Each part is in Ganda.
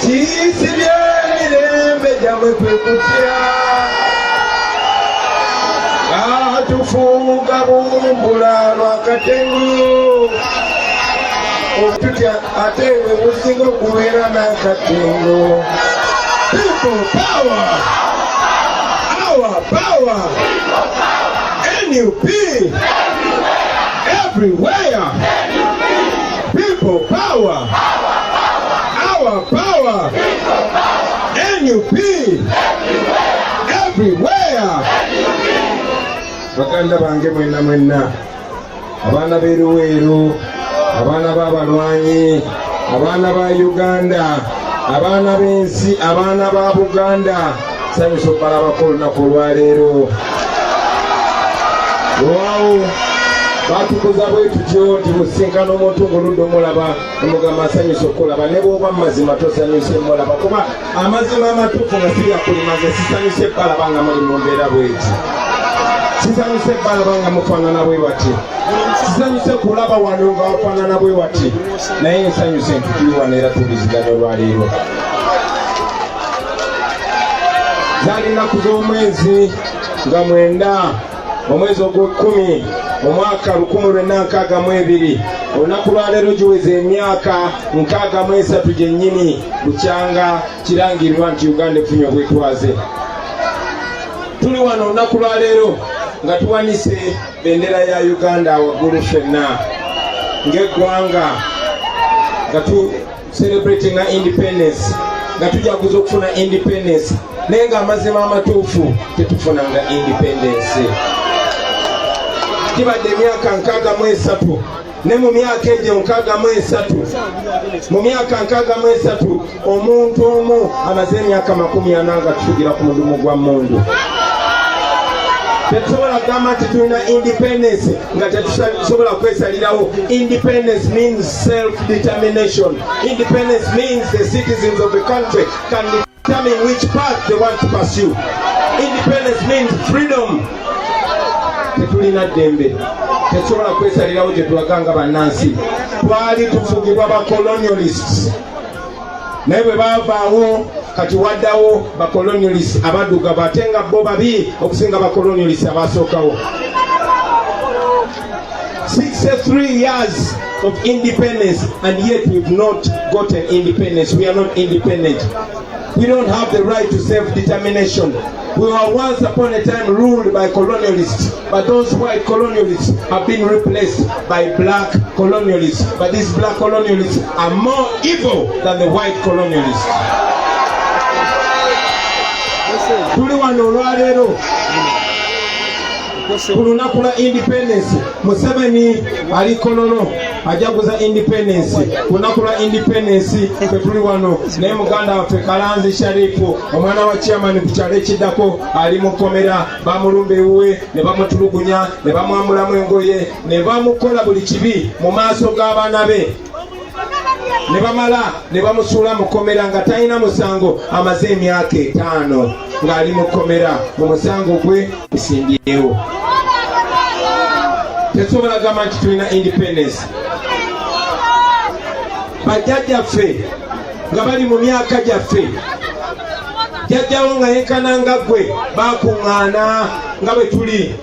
Ekisibye emirembe gyammwe kwe kutya. Batufuuga bumbula lwakatengo tutya ate bwe businga okubeera n'akatengo. People power, our power, NUP everywhere. People power, our power, NUP everywhere. Baganda bange mwenna mwenna, abaana b'e Luweero, abaana b'abalwanyi, abaana ba Uganda, abaana b'ensi, abaana ba Buganda, sanyusa okubalabako olunaku olwaleero. Olwawo batukuza bwe tutyo nti musinkana omuntu ng'oludde omulaba, omugamba asanyusa okukulaba, ne bw'oba mu mazima tosanyuse mulaba, kuba amazima amatuufu nga siryakulima nze sisanyuse balaba nga muli mu mbeera bweti, sisanyuse balaba nga mufaanana bwe bati, sisanyuse kulaba wano nga wafaanana bwe wati, naye nsanyuse nti tuli wano era tuwuliziganya olwaleero. Zaali nnaku z'omwezi nga 9, omwezi ogw'ekkumi, omwaka 1962. Olunaku lwaleero giweza emyaka 63 gyennyini bukyanga kirangirirwa nti Uganda efunye obwetwaze. Tuli wano olunaku lwaleero nga tuwanise bendera ya Uganda waggulu ffenna ng'eggwanga, nga tu celebrating independence, nga tujaguza okufuna independence, naye nga amazima amatuufu tetufunanga independence. Kibadde emyaka 63, ne mu myaka egyo 63, mu myaka 63, omuntu omu amaze emyaka 40 nga tufugira ku mudumu gwa mundu. Tetusobola kugamba nti tulina independence nga tetusobola kwesalirawo. Independence means self determination. Independence means the citizens of the country can determine which path they want to pursue. Independence means freedom. Tetulina ddembe, tetusobola kwesalirawo gye tulaga nga bannansi. Twali tufugibwa ba colonialists, naye bwe baavaawo kati waddawo ba colonialists abaddugavu, ate nga bo babi okusinga ba colonialists abasookawo. 63 years of independence and yet we've not gotten independence. We are not independent. We don't have the right to self-determination. We were once upon a time ruled by colonialists, but those white colonialists have been replaced by black colonialists, but these black colonialists are more evil than the white colonialists. Tuli wano olwaleero ku lunaku lwa independence. Museveni ali Kololo ajaguza independence. Ku lunaku lwa independence ffe tuli wano, naye muganda waffe Kalanzi Sharifu, omwana wa chairman ku kyalo ekiddako, ali mukomera. Bamulumba ewuwe ne bamutulugunya ne bamwambulamu engoye ne bamukola buli kibi mu maaso g'abaana be, ne bamala ne bamusuula mu kkomera nga talina musango. Amaze emyaka 5 ng'ali mu kkomera mu musango gwe esimbyewo. Tetusobola gamba nti tulina independence. Bajjajjaffe nga bali mu myaka gyaffe, jjajjawo nga yenkana nga ggwe, bakuŋŋaana nga bwe tuli.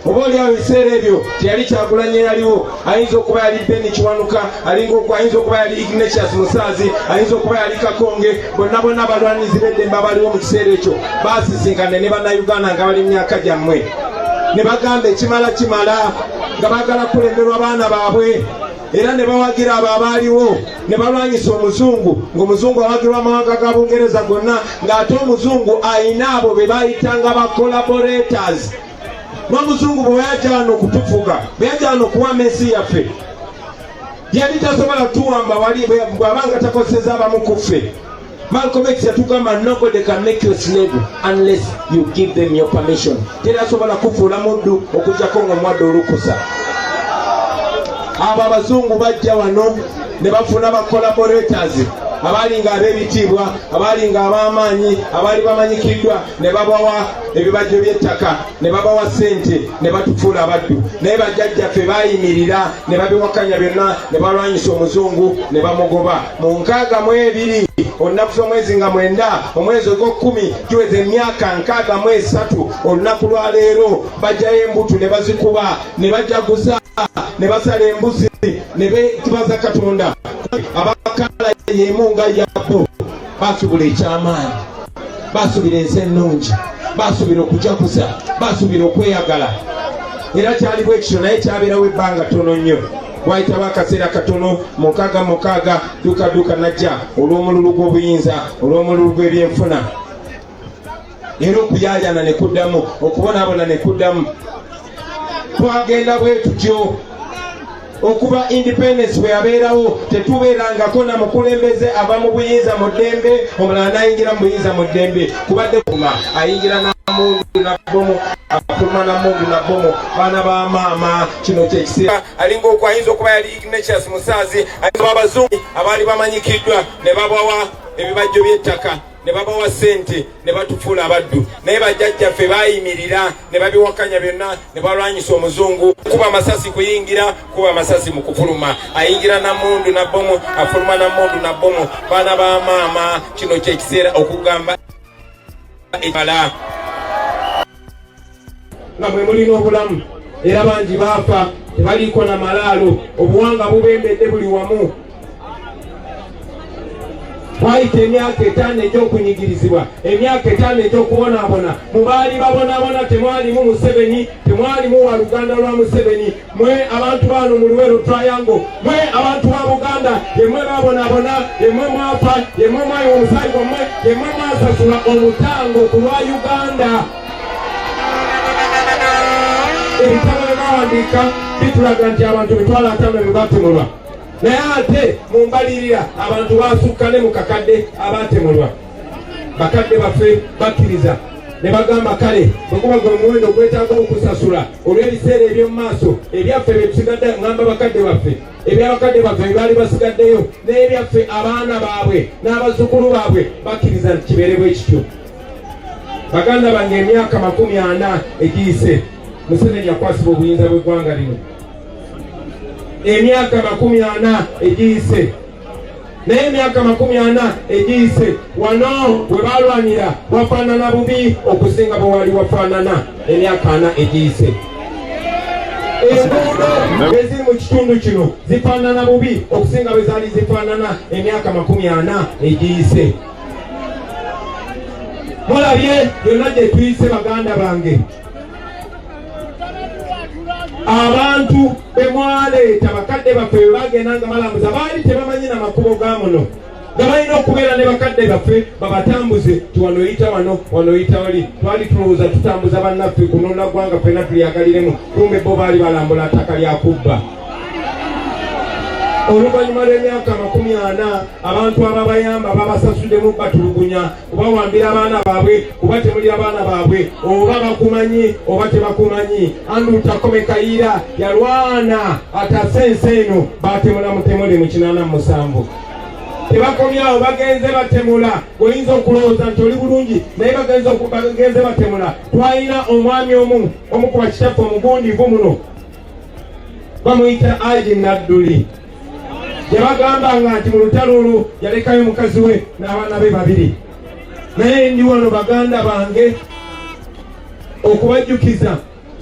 Oba oliawo ebiseera ebyo teyali Kyagulanyi yaliwo, ayinza okuba yali Beni Kiwanuka, ayinza okuba yali Ignatius Musaazi, ayinza okuba yali Kakonge. Bonna bonna abalwanizi b'eddembe abaliwo mu kiseera ekyo basisinkane ne Bannayuganda nga bali mu myaka gyammwe ne bagamba ekimala kimala, nga baagala kukulemberwa baana baabwe, era ne bawagira abo abaaliwo ne balwanyisa omuzungu, ng'omuzungu awagirwa amawanga ga Bungereza gonna, ng'ate omuzungu ayina abo be bayitanga ba collaborators. N'omuzungu bwe yajja wano okutufuga, bwe yajja wano okuwamba ensi yaffe, yali tasobola tuwamba wali bw'abanga takozeseza abamu ku ffe. Malcolm X yatugamba, "Nobody can make you a slave unless you give them your permission." Teri asobola kufuula muddu okuggyako ng'omuwadde olukusa. Abo abazungu bajja wano ne bafuna ba collaborators abaali nga ab'ebitiibwa, abaali nga ab'amaanyi, abaali bamanyikiddwa, ne babawa ebibajjo by'ettaka ne babawa ssente ne batufuula abaddu. Naye bajjajjaffe bayimirira ne babiwakanya byonna ne balwanyisa omuzungu ne bamugoba mu 62. Olunaku z'omwezi nga 9, omwezi ogw'okkumi, giweza emyaka 63. Olunaku lwa leero bajjayo embutu ne bazikuba ne bajaguza ne basala embuzi ne beebaza Katonda. Abakala yemu nga yabo basuubula ekyamaanyi, basuubira ensi ennungi, basuubira okujaguza, basuubira okweyagala. Era kyali bwe kityo, naye kyabeerawo ebbanga ttono nnyo. Wayitawo akaseera katono, 66, duka duka najja olw'omululu gw'obuyinza, olw'omululu gw'ebyenfuna, era okuyaayana ne kuddamu, okubonaabona ne kuddamu. Twagenda bwe tutyo okuba independence bwe yabeerawo. Tetubeerangako na mukulembeze ava mu buyinza mu ddembe, omulala n'ayingira mu buyinza mu ddembe. Kubadde kuma ayingira namundu na bomu, afuluma na mundu na bomu. Baana ba maama, kino kyekiseera. Alinga okwo ayinza okuba yali Ignatius Musaazi. Abazungu abaali bamanyikiddwa ne babawa ebibajjo by'ettaka, ne babawa ssente, ne batufuula abaddu. Naye bajjajjaffe bayimirira ne babiwakanya byonna ne balwanyisa omuzungu. Kuba amasasi kuyingira, kuba amasasi mu kufuluma. Ayingira na mundu na bomu, afuluma na mundu na bomu. Baana ba maama, kino kyekiseera okugamba ekala nga mwe mulina obulamu. Era bangi baafa, tebaliiko na malaalo, obuwanga bubembedde buli wamu. Twayita emyaka 5 egy'okunyigirizibwa, emyaka 5 egy'okubonaabona. Mu baali babonaabona temwalimu Museveni, temwalimu wa luganda lwa Museveni. Mwe abantu bano mu Luweero Triangle, mwe abantu ba Buganda, yemwe babonaabona, yemwe mwafa, yemwe mwayiwa omusaayi gwammwe, yemwe mwasasula omutango ku lwa Uganda. Ebitabo bye bawandiika bitulaga nti abantu 500,000 bwe batemulwa, naye ate mu mbalirira abantu basukka ne mu kakadde abatemulwa. Bakadde baffe bakkiriza ne bagamba, kale bwe guba gwe muwendo gwetaaga okusasula olw'ebiseera eby'omu maaso ebyaffe bye tusigadde. Ŋŋamba bakadde baffe, ebyabakadde baffe bye baali basigaddeyo n'ebyaffe abaana baabwe n'abazzukulu baabwe, bakkiriza nti kibeere bwe kityo. Baganda bange, emyaka 40 egiyise Museveni yakwasibwa obuyinza bw'eggwanga lino, emyaka 40 egiyise. Naye emyaka 40 egiyise, wano we balwanira wafaanana bubi okusinga bwe wali wafaanana emyaka 40 egiyise. Enguudo eziri mu kitundu kino zifaanana bubi okusinga bwe zaali zifaanana emyaka 40 egiyise. Mulabye yonna gye tuyise. Baganda bange, abantu bemwaleeta, bakadde baffe bwe bagenda nga balambuza, baali tebamanyi na makubo ga muno, nga balina okubeera ne bakadde baffe babatambuze ti wano oyita wano, wano oyita wali. Twali tulowooza tutambuza bannaffe kunona ggwanga ffenna tulyagaliremu, kumbe bo baali balambula ttaka lya kubba. Oluvannyuma lw'emyaka 40, abantu ababayamba babasasuddemu batulugunya, kubawambira abaana baabwe, kubatemulira abaana baabwe, oba bakumanyi oba tebakumanyi. Andrew Takome Kayiira yalwana atase ensi eno, batemula mutemule mu 87. Tebakomyawo, bagenze batemula. Oyinza okulowooza nti oli bulungi, naye bagenze batemula. Twalina omwami omu, omu ku bakitaffe omugundiivu muno, bamuyita Aji Nadduli. Gye bagambanga nti mu lutalo olwo yalekayo mukazi we n'abaana be babiri. Naye ndi wano, baganda bange, okubajjukiza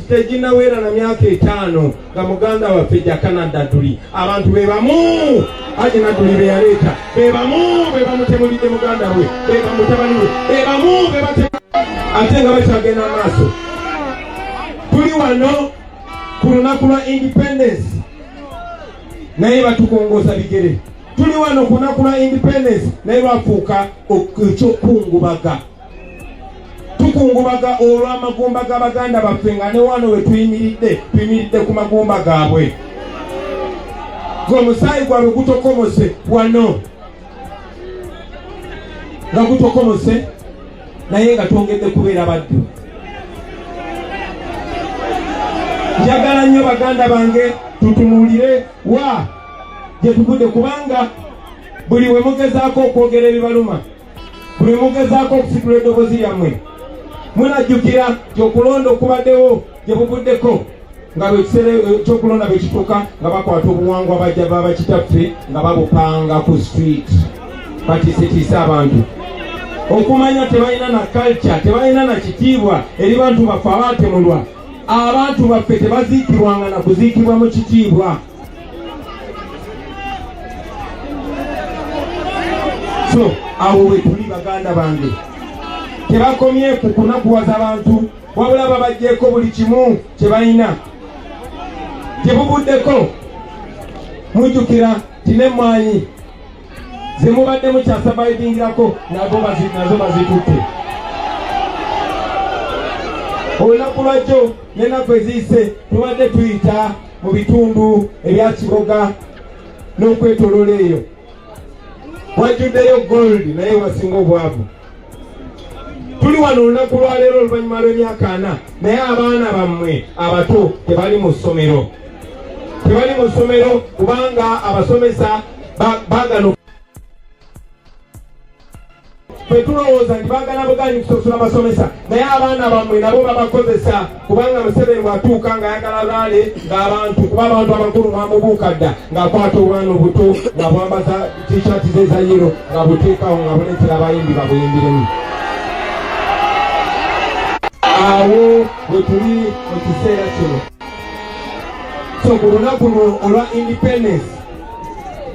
teginnaweera na myaka 5 nga muganda waffe Jakana Nadduli, abantu be bamu Haji Nadduli be yaleeta, be bamu be bamutemulidde muganda we, be bamutabani we, be bamu be bate ate nga bakyagenda maaso. Tuli wano ku lunaku lwa independence, naye batukongoza bigere. Tuli wano ku lunaku lwa independence, naye lwafuuka ekyokungubaga. Tukungubaga olw'amagumba g'abaganda baffe, nga ne wano we tuyimiridde, tuyimiridde ku magumba gaabwe, ng'omusaayi gwabwe gutokomose wano, nga gutokomose, naye nga twongedde kubeera baddu. Njagala nnyo, baganda bange, tutunuulire wa gye tuvudde, kubanga buli we mugezaako okwogera ebibaluma, buli mugezaako okusitula eddoboozi lyammwe, munajjukira nti okulonda okubaddewo gye buvuddeko, nga bwekiseera ekyokulonda bwe kituuka, nga bakwata obuwangwa bajja babakitaffe nga babupanga ku street. Batiisetiise abantu okumanya tebalina na culture, tebalina na kitiibwa eri bantu baffe abaatemulwa. Abantu baffe tebaziikibwanga na kuziikibwa mu kitiibwa. So awo wetuli, baganda bange. Tebakomye ku kunakuwaza bantu, wabula babajjeeko buli kimu kye balina. Tebubuddeko, mujjukira ti n'emmwanyi zemubadde mukyasurvivingirako nazo bazitutte. Olunaku lwajjo n'ennaku eziyise tubadde tuyita mu bitundu ebya Kiboga n'okwetoloola eyo, wajjuddeyo gold, naye wasinga obwavu. Tuli wano olunaku lwaleero oluvannyuma lw'emyaka 40, naye abaana bammwe abato tebali mu ssomero, tebali mu ssomero kubanga abasomesa baagana. Ffe tulowooza nti baagala buganyi kusasula basomesa, naye abaana bammwe nabo babakozesa, kubanga Museveni bw'atuuka ng'ayagala rally ng'abantu, kuba abantu abakulu mwamubuuka dda, ng'akwata obwana obuto nga bwambaza T-shirt ze eza yellow, nga buteekawo, nga buleetera abayimbi babuyimbiremu. Awo bwe tuli mu kiseera kino. So ku lunaku luno olwa independence,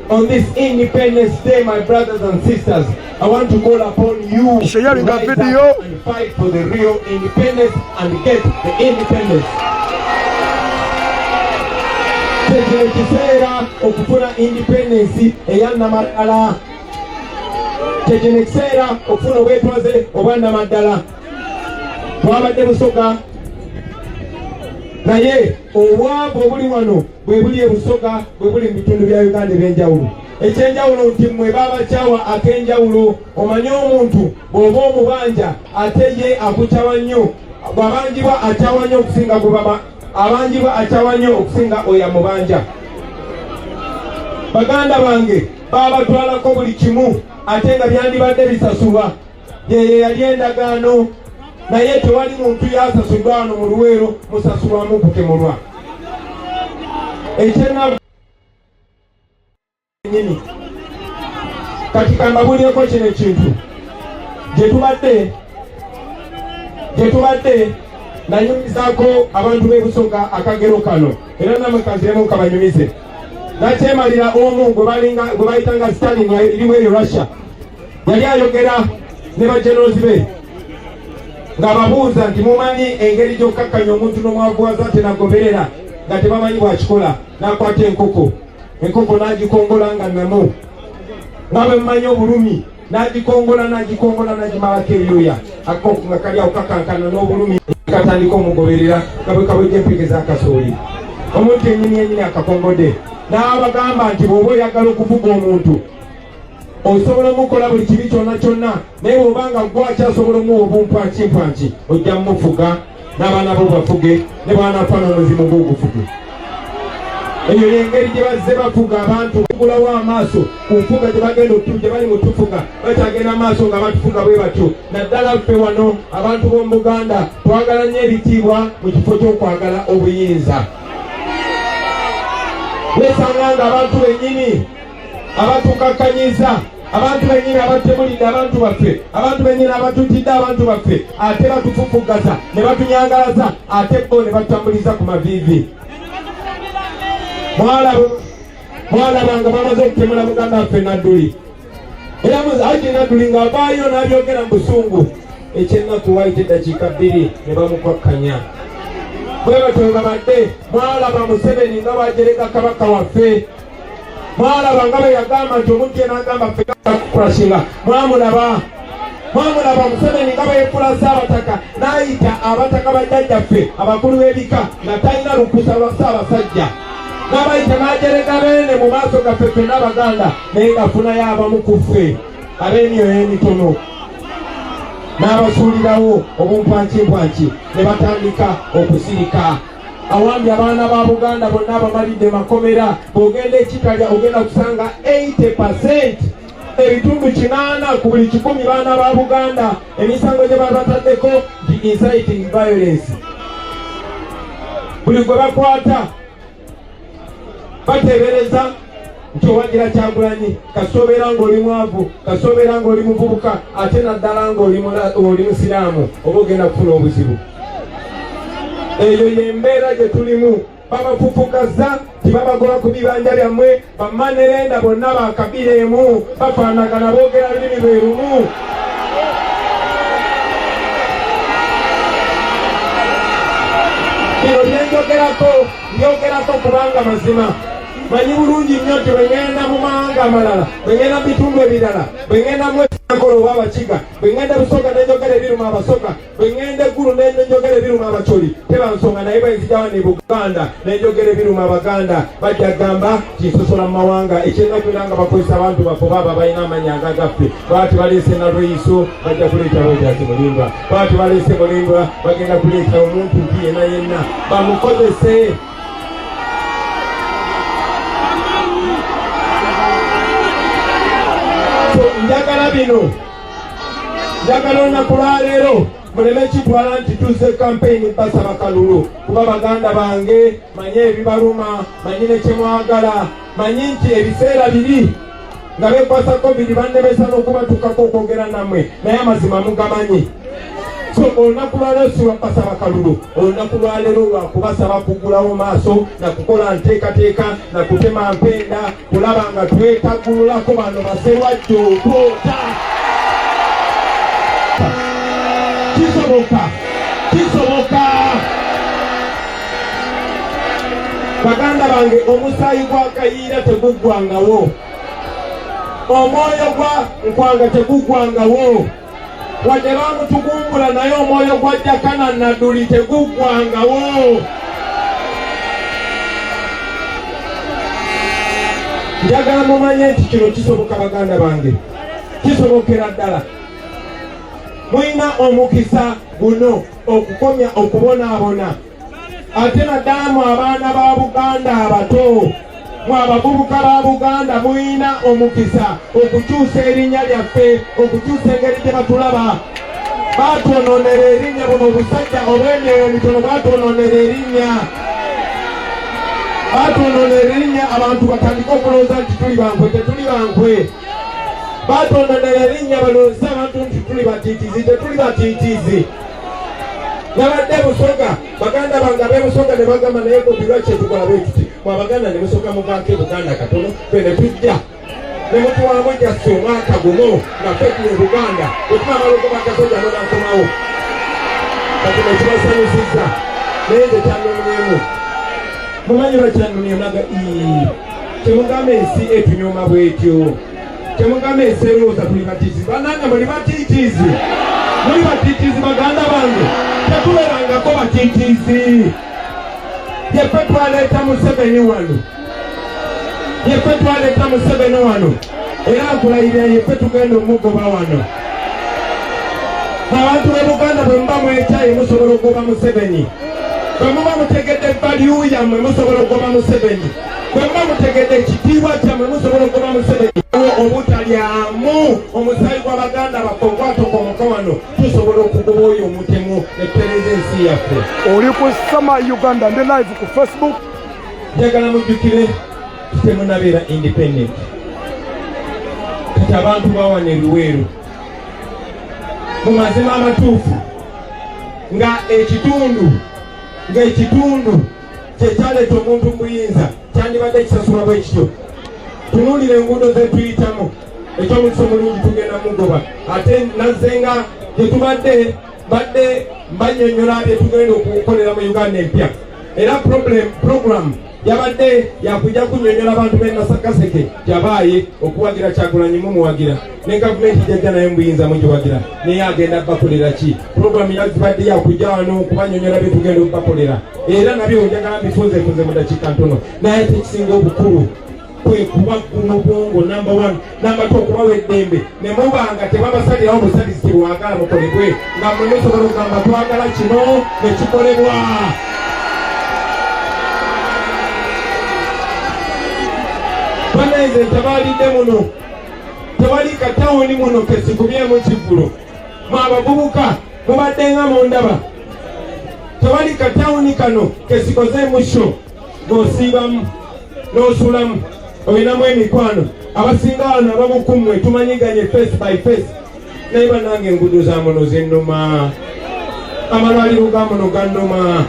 on this Independence Day, my brothers and sisters, I want to call upon you Sharing to a rise video. up and fight for the real independence and get the independence. Kino kiseera okufuna independence eyannamaddala. Kyekino ekiseera okufuna obwetwaze obwannamaddala. Twabadde Busoga, naye obwavu obuli wano bwe buli e Busoga, bwe buli mu bitundu bya Uganda ebyenjawulo. Ekyenjawulo nti mmwe babakyawa ak'enjawulo. Omanye omuntu bw'oba omubanja, ate ye akukyawa nnyo. Bw'abanjibwa akyawa nnyo okusinga gwe abanjibwa, akyawa nnyo okusinga oyo amubanja. Baganda bange, babatwalako buli kimu, ate nga byandibadde bisasulwa. Yeyo yali endagaano, naye tewali muntu yasasuddwa wano mu Luweero. Musasulwamu kutemulwa ekyenaku nyini. Kati kambabuulireko kino ekintu. Gye tubadde nanyumizaako abantu b'e Busoga akagero kano, era namwe kanziremu kabanyumize. Nakyemalira omu gwe bayitanga Stalin erimu eyo Russia yali ayogera ne bajenerozi be ng'ababuuza nti, "Mumanyi engeri gy'okkakkanya omuntu n'omwavuwaza tenagoberera?" Nga tebamanyi bw'akikola. N'akwata enkoko, enkoko n'agikongola nga namu, nga bwe mumanyi obulumi, n'agikongola, n'agikongola, n'agimalako ebyoya. Akakoko nga kali awo kakankana n'obulumi, katandika omugoberera nga bwe kabwejja empeke z'akasooli. Omuntu enyini yenyini akakongodde. N'abagamba nti, "Bw'oba oyagala okuvuga omuntu, osobola omukola buli kibi kyonna kyonna, naye bw'obanga gwe akyasobola omuwa obumpwankimpwanki, ojja mumufuga, n'abaana bo bafuge, ne bw'anaafa n'omuzimu gwe ogufuge." Eyo yengeri gye bazze bafuga abantu. Bagulawo amaaso ku nfuga gye bagenda gye bali mu tufuga. Bakyagenda maaso nga batufuga bwe batyo. Naddala ffe wano abantu b'omu Buganda twagala nnyo ebitiibwa mu kifo ky'okwagala obuyinza. Wesanga nga abantu bennyini abatukakkanyiza, abantu bennyini abatemulidde abantu baffe, abantu bennyini abatutidde abantu baffe, ate batufufuggaza ne batunyangalaza, ate bo ne batutambuliza ku maviivi. Mwalaba nga bamaze okutemula muganda waffe Nadduli, era Haji Nadduli ng'avaayo n'abyogera mu busungu. Ekyennaku, wayita eddakiika 2 ne bamukwakkanya. Bwe batyo bwe babadde. Mwalaba Museveni nga bwajerega kabaka waffe. Mwalaba nga bwe yagamba nti omuntu ye n'agamba ffe kurashinga. Mwamulaba Museveni nga bwe yefuula Saabataka, n'ayita abataka bajjajjaffe abakulu b'ebika nga talina lukusa lwa Ssaabasajja, n'abayita n'ajerega beene mu maaso gaffe ffenna Abaganda, naye ng'afunayo abamu ku ffe ab'emyoyo emitono n'abasuulirawo obumpwankimpwanki ne batandika okusirika. Awambye abaana ba Buganda bonna, abamalidde makomera. Bw'ogenda ekitalya, ogenda kusanga 80, 80 ku buli 100 baana ba Buganda. Emisango gye babataddeko nti inciting violence. Buli gwe bakwata bateebereza. nti owagira Kyagulanyi, kasita obeera ng'oli mwavu, kasita obeera ng'oli muvubuka, ate naddala ng'oli musiraamu, oba ogenda kufuna obuzibu. Eyo y'embeera gye tulimu. Babafufugaza, tibabagoba ku bibanja byammwe. Bamanerenda bonna bakabira emu, bafaanagana, boogera lulimi lwe lumu. Bino byenjogerako, mbyogerako kubanga mazima manyi bulungi nnyo nti bwe ŋŋenda mu mawanga amalala, bwe ŋŋenda mu bitundu ebirala, bwe ŋŋenda mu Ankole oba Abakiga, bwe ŋŋenda Busoga nenjogera ebiruma Abasoga, bwe ŋŋenda Eggulu nenjogera ebiruma Abacholi, teba nsonga. Naye bwe nzija wano e Buganda nenjogera ebiruma Abaganda, bajja kugamba kinsosola mu mawanga. Ekyennaku era nga bakozesa abantu baffe oba abo abalina amannya agagaffe. Baba tebaleese Nalweyiso, bajja kuleeta Rogers Mulindwa. Baba tebaleese Mulindwa, bagenda kuleeta omuntu nti yenna yenna bamukozese. Njagala bino, njagala olunaku lwaleero muleme kitwala nti tuzze kampeyini basaba kalulu, kuba baganda bange manyi ebibaluma, manyi ne kyemwagala, manyi nti ebiseera biri nga bekwasa COVID bannemesa n'okubatukako okwogera nammwe, naye amazima mugamanyi. So olunaku lwaleero si lwakubasaba kalulu, olunaku lwaleero lwakubasaba kugulawo maaso nakukola nteekateeka nakutema mpenda kulaba nga twetagululako bano baserwajja okwota. Kisoboka, kisoboka baganda bange. Omusaayi gwa Kayiira teguggwangawo, omwoyo gwa Nkwanga teguggwangawo, wadde bamutugumbula, naye omwoyo gwa Jakana Nadduli teguggwangawo. Njagala mumanye nti kino kisoboka baganda bange, kisobokera ddala. Mulina omukisa guno okukomya okubonaabona, ate naddala mu abaana ba Buganda abato, mu abavubuka ba Buganda, mulina omukisa okukyusa erinnya lyaffe, okukyusa engeri gye batulaba. Batwononera erinnya, buno obusajja obw'emyoyo emitono batwononera erinnya, batwononera erinnya, abantu batandike okulowooza nti tuli bankwe. Tetuli bankwe. Batwononera erinnya, balowooze abantu nti tuli batiitizi. Tetuli batiitizi. Nabadde Busoga, baganda bange ab'e Busoga ne bagamba, naye Bobi, lwaki etukola bwe tuti? Mwe Abaganda ne musooka muvaako e Buganda katono, ffe ne tujja ne mutuwaamu jasi omwaka gumu nga ffe tuli e Buganda. Bwe tunamala okuba akasajja munakomawo. Kati nekibasanyusizza, naye nze kyannumyemu. Mumanyi lwakyannumyemu? Naga temugamba ensi etunyoma bwetyo, temugamba ensi erowooza tuli batiitizi. Banange, muli batiitizi, muli batiitizi baganda bange. Tetuberangako batiitizi. Yeffe twaleeta Museveni wano, yeffe twaleeta Museveni wano, era nkulayirira yeffe tugenda omugoba wano. Abantu b'e Buganda, bwe muba mwekyaye musobola okugoba Museveni. Bwe muba mutegedde value yammwe musobola okugoba Museveni. Bwe muba mutegedde ekitiibwa kyammwe musobola okugoba Museveni. Obutalyamu omusaayi gw'abaganda baffe ogwatokomoka wano, tusobola okugoba oyo omutemu ne tutereeza ensi yaffe. Oli ku Sama Uganda, ndi live ku Facebook. Njagala mujjukire temunabeera independent. Kati abantu bawana ebiweeru mu mazima amatuufu nga ekitundu kyekyaleeta omuntu mu buyinza kyandibadde kisasulwa bwe kityo. Tunuulira enguudo zetuyitamu. Ekyomukisa omulungi tugenda mugoba, ate nazzenga gyetubadde badde mbanyonyola bye tugenda okukolera mu Uganda empya, era problem program yabadde yakujja kunyonyola abantu b'e Nakaseke gyabaaye okuwagira Kyagulanyi. Mumuwagira ne gavumenti jajja naye mubuyinza mugiwagira, naye agenda bakolera ki? Program yazibadde yakujja wano okubanyonyola bye tugenda okubakolera, era nabyo njagala mbifunzefunze mu dakiika ntono. Naye tekisinga obukulu kwe kubaggula obwongo, number one. Number two, okubawa eddembe ne muba nga tebabasalirawo busalizi tebwagala mukolebwe, nga mmwe musobola okugamba twagala kino ne kikolebwa. Bannange, ntabaalidde muno, tewali katawuni muno kesikubyemu kivvulo. Mwe abavubuka mubadde nga mundaba, tewali katawuni kano kesikozeemu show ng'osiibamu n'osulamu. Olinamu emikwano. Abasinga wano, abamu ku mmwe tumanyiganye face by face. Naye bannange, enguudo za muno zinnuma, amalwaliro ga muno gannuma,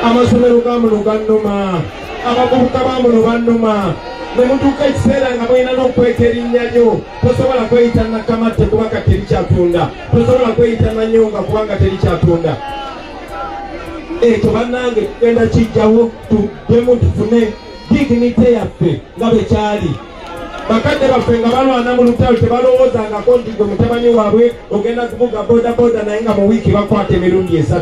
amasomero ga muno gannuma, abavubuka ba muno bannuma. Ne mutuuka ekiseera nga mulina n'okweka erinnya lyo. Tosobola kweyita Nakamatte kubanga terikyatunda, tosobola kweyita Nanyonga kubanga terikyatunda. Ekyo bannange tugenda kijjawo, tuddemu tufune dignity yaffe nga bwe kyali. Bakadde baffe nga balwana mu lutalo tebalowoozangako nti gwe mutabani waabwe ogenda kuvuga bodaboda, naye nga mu wiiki bakwata emirundi 3.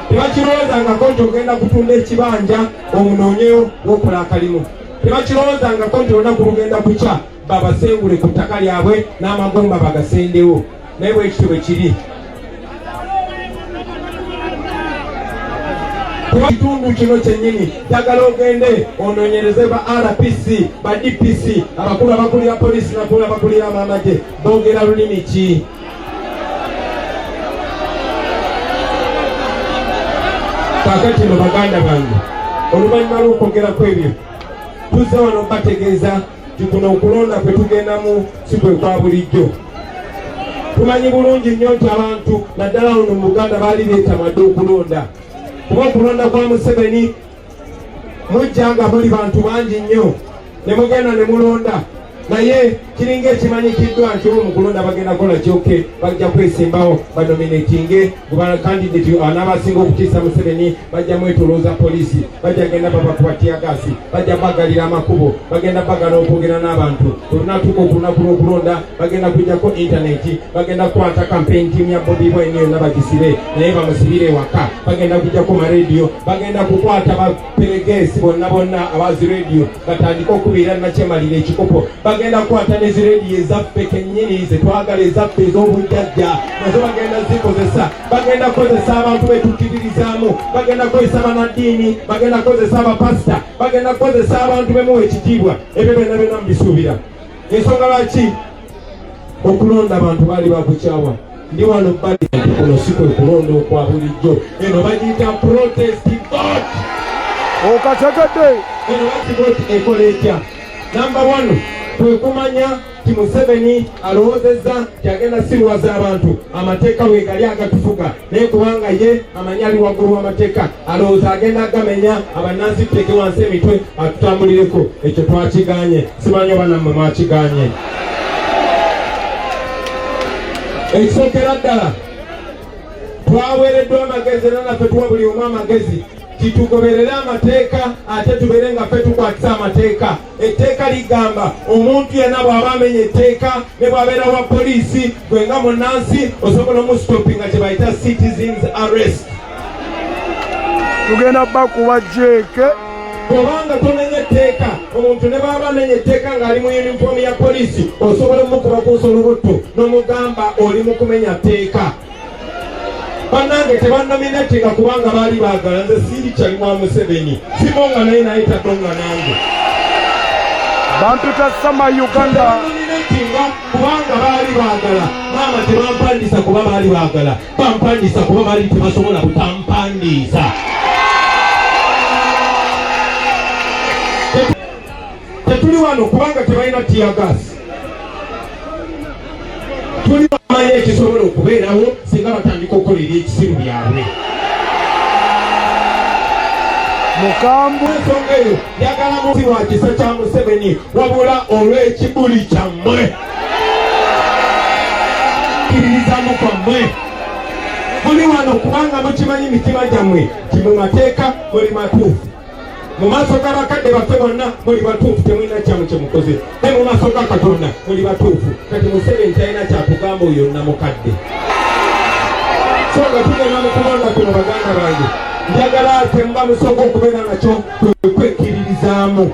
Tebakirowoozangako nti ogenda kutunda ekibanja omunoonyeyo wokola akalimu. Tebakirowoozangako nti olunaku lugenda kukya babasengule ku ttaka lyabwe n'amagumba bagasendewo. Naye bwekityo bwe kiri. Kitundu kino kyennyini, njagala ogende onoonyereze ba RPC, ba DPC, abakulu abakulira poliisi nakulu abakulira amamagye, boogera lulimi ki? Kaakati no, baganda bange, oluvannyuma lw'okwogeraku ebyo, tuzze wano bategeeza nti kuno okulonda kwe tugendamu si kwe kwa bulijjo. Tumanyi bulungi nnyo nti abantu, naddala wano mu Buganda, baali beetamadde okulonda, kuba okulonda kwa Museveni mujja nga muli bantu bangi nnyo ne mugenda ne mulonda, naye kiringa ekimanyikiddwa nti oba mu kulonda bagenda kukola kyoke, bajja kwesimbawo banominatinge candidate anaabasinga okutiisa Museveni, bajja mwetolooza poliisi, bajja genda babakuba teargas, bajja bagalira amakubo, bagenda bagala okwogera n'abantu. Olunatuuka okulunaku lw'okulonda, bagenda kujjako intaneti, bagenda kukwata campaign team ya Bobi Wine yonna bagisibe, naye bamusibire ewaka. Bagenda kujjako marediyo, bagenda kukwata baperegesi bonna bonna abazi rediyo, batandike okubeera nakyemalira ekikopo. Bagenda kukwata ne zirediyo ezaffe kennyini zetwagala, ezaffe ez'obujjajja, nazo bagenda zikozesa. Bagenda kukozesa abantu betukkiririzaamu, bagenda kukozesa banaddiini, bagenda kukozesa abapasita, bagenda kukozesa abantu bemuwa ekitiibwa. Ebyo byonna byonna mubisuubira. Ensonga lwaki okulonda abantu baali bakukyawa, ndi wano bali nti kuno si kwe kulonda okwa bulijjo. Eno bagiyita protest vote. Okategedde. Eno bati vote ekola etya? Number one, kwe kumanya ti Museveni alowoozezza nti agenda sirwaza abantu. Amateeka weegali agatufuga, naye kubanga ye amanyi ali waggulu w'amateeka, alowooza agenda agamenya, abannansi tuteeke wansi emitwe atutambulireko. Ekyo twakiganye. Simanyi oba nammwe mwakiganye. Ekisookera ddala, twaweereddwa amagezi, era naffe tuwa buli omu amagezi titugoberere amateeka, ate tubeere nga ffe tukwatisa amateeka. Etteeka ligamba omuntu yenna bw'aba amenya etteeka, ne bw'abeera wa poliisi, gwe nga munnansi osobola omusitopinga, kye bayita citizens arrest. Tugenda bakuba jeeke. Bw'obanga tomenya etteeka, omuntu ne bw'aba amenya etteeka ng'ali mu yunifoomu ya poliisi, osobola omukuba ku nsolobotto n'omugamba oli mu kumenya tteeka. Bannange, tebanominatinga kubanga baali baagala. Nze siri kyali wa Museveni, simonga naye, naye tadonga nange. Bampita Sama Uganda. Tebanominatinga kubanga baali baagala. Maama, tebampandiisa kuba baali baagala, bampandiisa kuba baali tebasobola butampandiisa. Tetuli wano kubanga tebalina teargas. Tuli bamanyi ekisobola okubeerawo singa batandika okukola ebyekisiru byabwe. Mukambwe. Ensonga eyo njagala musi wa kisa kya Museveni, wabula olw'ekibuli kyammwe, kkiririzamu kwammwe. Muli wano kubanga mukimanyi mitima gyammwe ti mu mateeka muli matuufu, mu maaso g'abakadde baffe bonna muli batuufu, temulina kyamu kyemukoze, ne mu maaso ga Katonda muli batuufu. Kati Museveni talina kyatugamba, oyo namukadde. So nga tugenda mu kulonda kuno, baganda bange, njagala kyemuba musooka okubeera nakyo kwe kwekkiririzaamu,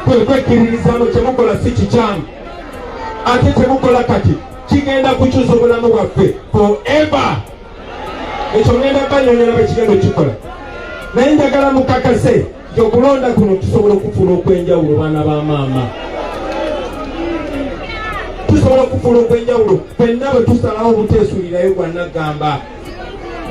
kwe kwekkiririzaamu. Kyemukola si kikyamu, ate kyemukola kati kigenda kukyusa obulamu bwaffe forever. Ekyo ngenda banyonyola bwe kigenda okikola, naye njagala mukakase nti okulonda kuno tusobola okufuula okw'enjawulo. Baana ba maama, tusobola okufuula okw'enjawulo ffenna bwe tusalawo obuteesuulirayo gwa naggamba.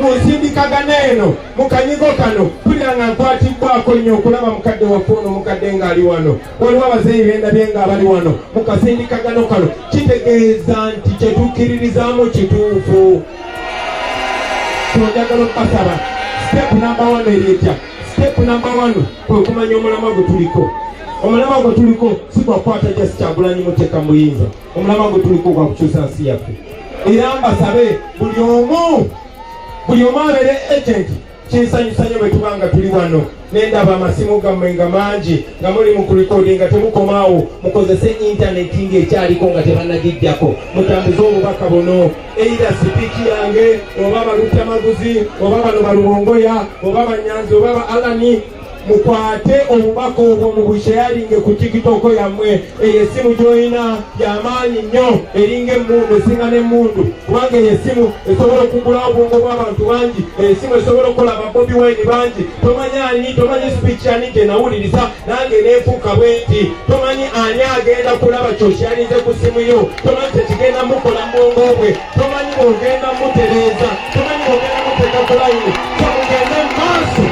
Mu nsindikagano eno, mu kanyigo kano, mpulira nga nkwatibbwako nnyo okulaba mukadde waffe ono omukadde ng'ali wano. Waliwo abazeeyi bendabye nga abali wano mu kasindikagano kano. Kitegeeza nti kyetukkiririzaamu kituufu. Njagala okubasaba, step number one eri etya? Step number one kwe kumanya omulamwa gwe tuliko. Omulamwa gwe tuliko si gwakukwata just Kyagulanyi muteeka mu buyinza. Omulamwa gwe tuliko gwa kukyusa nsi yaffe. Era mbasabe buli omu, buli omu abeere agent. Kinsanyusa nnyo bwe tuba nga tuli wano nendaba amasimu gammwe nga mangi nga muli mu kurekodinga. Temukomaawo, mukozese intaneti ng'ekyaliko, nga tebannagijjako, mutambuze obubaka buno, either speech yange oba baluttamaguzi oba bano balubongoya oba banyanzi oba ba Alani. Mukwate obubaka obwo mubusharinge ku TikTok yammwe. Eyo essimu gy'olina yamaanyi nnyo, eringa emmundu, esinga n'emmundu, kubanga eyo essimu esobola okugulawo obwongo bw'abantu bangi. Eyo essimu esobola okukola ba Bobi Wine bangi. Tomanyi ani, tomanyi speech ani gye nawuliriza nange nenfuuka bwe nti. Tomanyi ani agenda kulaba kyokyalinze ku ssimu yo. Tomanyi kyekigenda mukola mu bwongo bwe. Tomanyi bw'ogenda mutereeza, tomanyi bw'ogenda muteeka ku layini. So mugende mu maaso,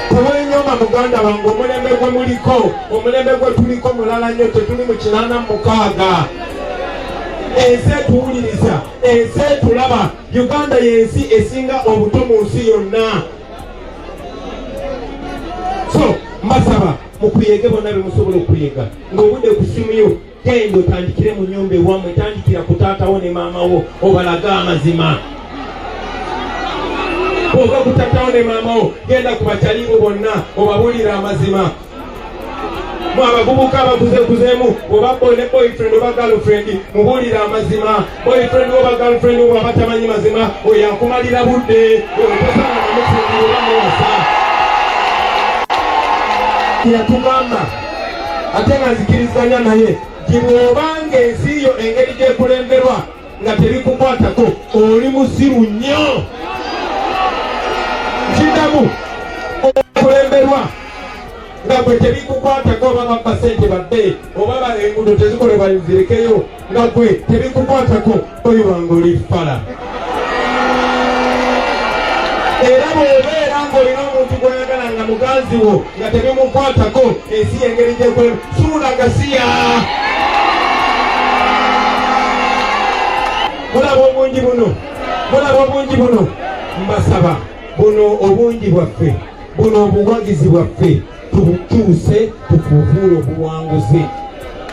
tewenyoma muganda wange. Omulembe gwe muliko, omulembe gwe tuliko mulala nnyo. Tetuli mu 86. Ensi etuwuliriza, ensi etulaba. Uganda y'ensi esinga obuto mu nsi yonna. So mbasaba mukuyege bonna bemusobola okuyega. Ng'obudde ku simu yo, genda otandikire mu nyumba ewammwe, tandikira ku taatawo ne maama wo, obalage amazima. Bw'ova ku taatawo ne maama wo, genda ku bakyalibo bonna obabuulire amazima. Mu abavubuka abakuzekuzeemu, oba boy ne boyfriend oba girlfriend, mubuulire amazima. Boyfriend oba girlfriend oba batamanyi mazima, oyo akumalira budde, oyo tosaana namufumbira oba muwasa. Yatugamba, ate nga nzikiriziganya naye, nti bw'obanga ensi yo engeri gy'ekulemberwa nga tebikukwatako, oli musiru nnyo. Kiddamu, okulemberwa nga gwe tebikukwatako, oba babba sente babbe, oba enguudo tezikolebwa zirekeyo, nga gwe tebikukwatako, oyo wange oli fala. Era bw'obeera ng'olina omuntu gw'oyagala nga muganzi wo nga tebimukwatako ensi engeri gyekulema, suula gasiya. Mulaba obungi buno, mulaba obungi buno. Mbasaba buno obungi bwaffe, buno obuwagizi bwaffe, tubukyuse tufuufuule obuwanguzi.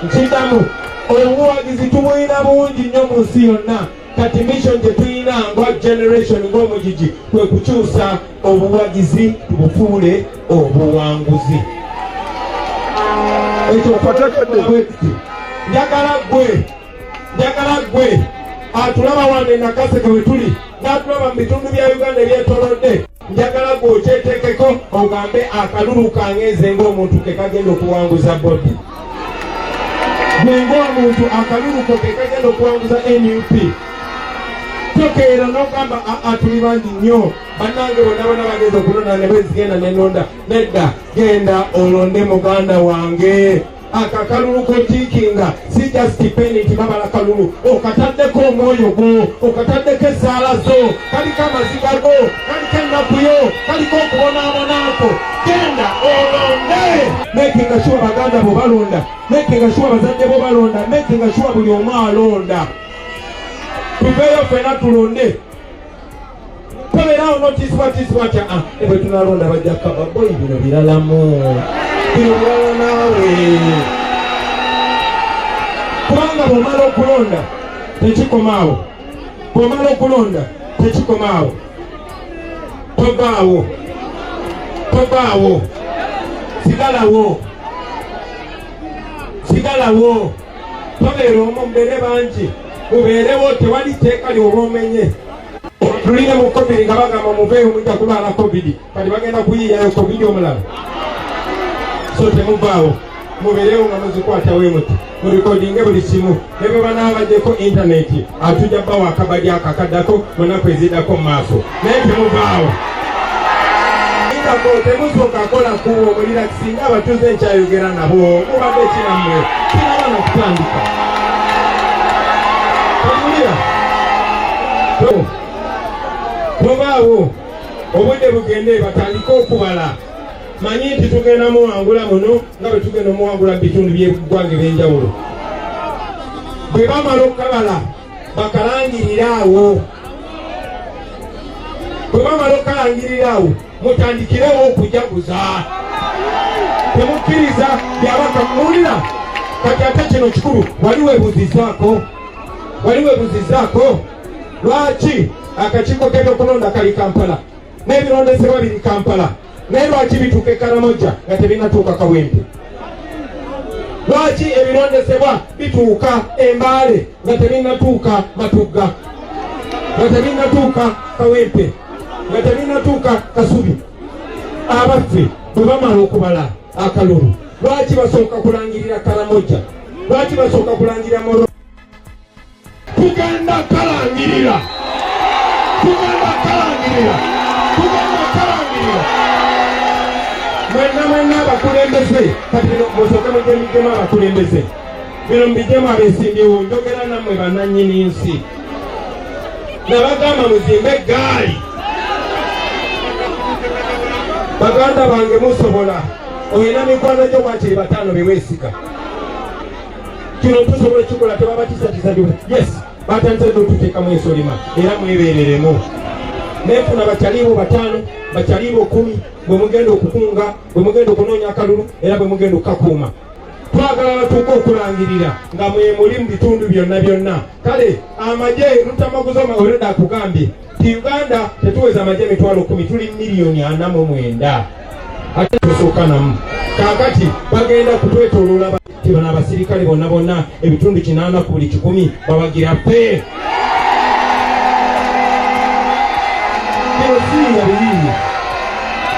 Nkiddamu, obuwagizi tubulina bungi nnyo mu nsi yonna. Kati mission gye tulina nga generation, ng'omugigi, kwe kukyusa obuwagizi tubufuule obuwanguzi. Ekyo Okategedde. bwe tuti. Njagala gwe, njagala gwe atulaba wano e Nakaseke we tuli, n'atulaba mu bitundu bya Uganda ebyetolodde, njagala gwe okyeteekeko ogambe, akalulu kange nze ng'omuntu ke kagenda okuwanguza Bobi. Gwe ng'omuntu akalulu ko ke kagenda okuwanguza NUP. Tokeera n'ogamba, aa, tuli bangi nnyo bannange, bonna bonna bagenza okulonda, ne bwezigenda nenonda. Nedda, genda olonde muganda wange. Akakalulu kotiikinga si just pen nti babala kalulu. Okataddeko omwoyo gwo, okataddeko essaala zo, kaliko amaziga go, kaliko ennaku yo, kaliko okubonaabonaako. Genda olonde, making sure baganda bo balonda, making sure bazadde bo balonda, making sure buli omu alonda. Tuveeyo ffena tulonde. Tobeerawo notiisibwatiisibwa nti ah, ebwe tunalonda bajja kaba boyi. Bino biralamu, bino birala naawe, kubanga bw'omala okulonda tekikomaawo. Bw'omala okulonda tekikomaawo. Tovaawo, tovaawo, sigalawo, sigalawo. Tobeera omu, mubeere bangi, mubeerewo. Tewali tteeka lyoba omenye. Tulina mu COVID nga bagamba muveeyo mujja kulwala COVID. Kati bagenda kuyiiyayo COVID omulala. So temuvaawo, mubeerewo nga muzikwatawo emuti, murekodinge buli kimu. Ne bwe banaabajjeko intaneti, atujja bawa akabadi ako akaddako mu nnaku eziddako mu maaso, naye temuvaawo. Indako temusooka kola kubo, mulirakisinga abatuuze nkyayogera nabo. Mubadde kinammwe kinaba nakutandika. Temuwulira? awo obudde bugende batandike okubala. Manyi nti tugenda muwangula muno nga bwe tugenda omuwangula mu bitundu by'eggwanga eby'enjawulo. Bwe bamala okukabala bakalangirire awo, bwe bamala okukalangirira awo mutandikirewo okujaguza. Temukkiriza byabaka muwulira. Kati ate kino kikulu, wali weebuzizaako, wali weebuzizaako lwaki akakiiko k'ebyokulonda kali Kampala n'ebirondesebwa biri Kampala, naye lwaki bituuka e Karamoja nga tebinatuuka Kawempe? Lwaki ebirondesebwa bituuka e Mbale nga tebinatuuka Matugga, nga tebinatuuka Kawempe, nga tebinatuuka Kasubi? Abaffe, bwe bamala okubala akalulu lwaki basooka kulangirira Karamoja? Lwaki basooka kulangirira Moro? Tugenda kalangirira, tugenda kalangirira, tugenda kalangirira. Mwenna mwenna abakulembeze, kati bino musooke mujjemujjemu abakulembeze, bino mubijjemu abesimbyewo. Njogera nammwe bannannyini nsi, nabagamba muzimbe eggaali. Baganda bange, musobola. Olina mikwano gyo wakiri bataano beweesiga. Kino tusobola ekikola, tebabatisatiisa. Yes, batandise n'otuteekamu ensolima, era mwebereremu. Nefuna bakyalibo bataano, bakyalibo 10, bwe mugenda okukunga, bwe mugenda okunoonya akalulu, era bwe mugenda okukakuuma. Twagala batuuke okulangirira nga mwemuli mu bitundu byonna byonna. Kale amagye Lutamaguzi already akugambye ti Uganda tetuweza amagye 100,000, tuli miliyoni 49, ate tusooka namu. Kaakati bagenda kutwetoloola ti bano abasirikale bonna bonna ebitundu 80 ku buli 100 bawagira ffe. Bino siiya biyiiye,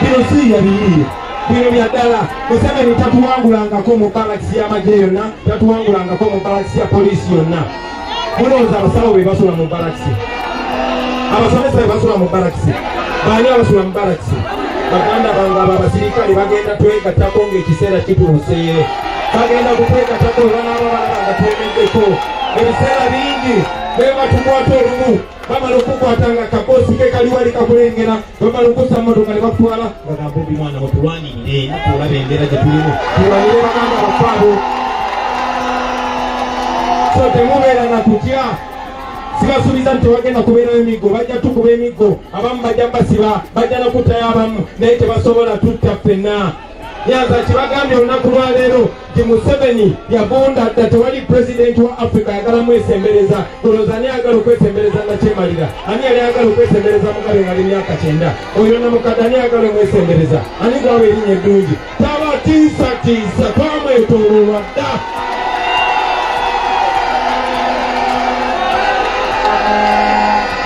bino siiya biyiiye, bino bya ddala. Museveni tatuwangulangako mu balakisi y'amagye yonna, tatuwangulangako mu balakisi ya poliisi yonna. Mulowooza abasawo be basula mu balakisi, abasomesa be basula mu balakisi, baani abasula mu balakisi? Baganda bange, abo abasirikale bagenda twegattako ng'ekiseera kituuse. Bagenda kutwegattako bwe banaaba balaba nga twemeddeko. Ebiseera bingi be batukwata, olumu bamala okukwata nga kaboosi ke kali wali kakulengera, bamala okussa motoka ne bakutwala, bagamba obi mwana mutulwanirire, naffe olaba embeera gye tulimu, tulwanire baganda baffe abo. So temubeera na kutya. Sibasuubiza nti tewagenda kubeerayo emiggo. Bajja tukuba emiggo, abamu bajja basiba, bajja nakuttayo abamu, naye tebasobola tutta ffenna. Nyanza kibagambye olunaku lwaleero nti Museveni yavunda dda. Tewali pulezidenti wa Africa ayagala mwesembereza. Olowooza ani ayagala okwesembereza nakyemalira? Ani yali ayagala okwesembereza Mugabe nga ali myaka 90? Oyo namukadde ani ayagala omwesembereza? Ani gwawa erinnya eddungi? Tabatiisatiisa, twamwetooloolwa dda.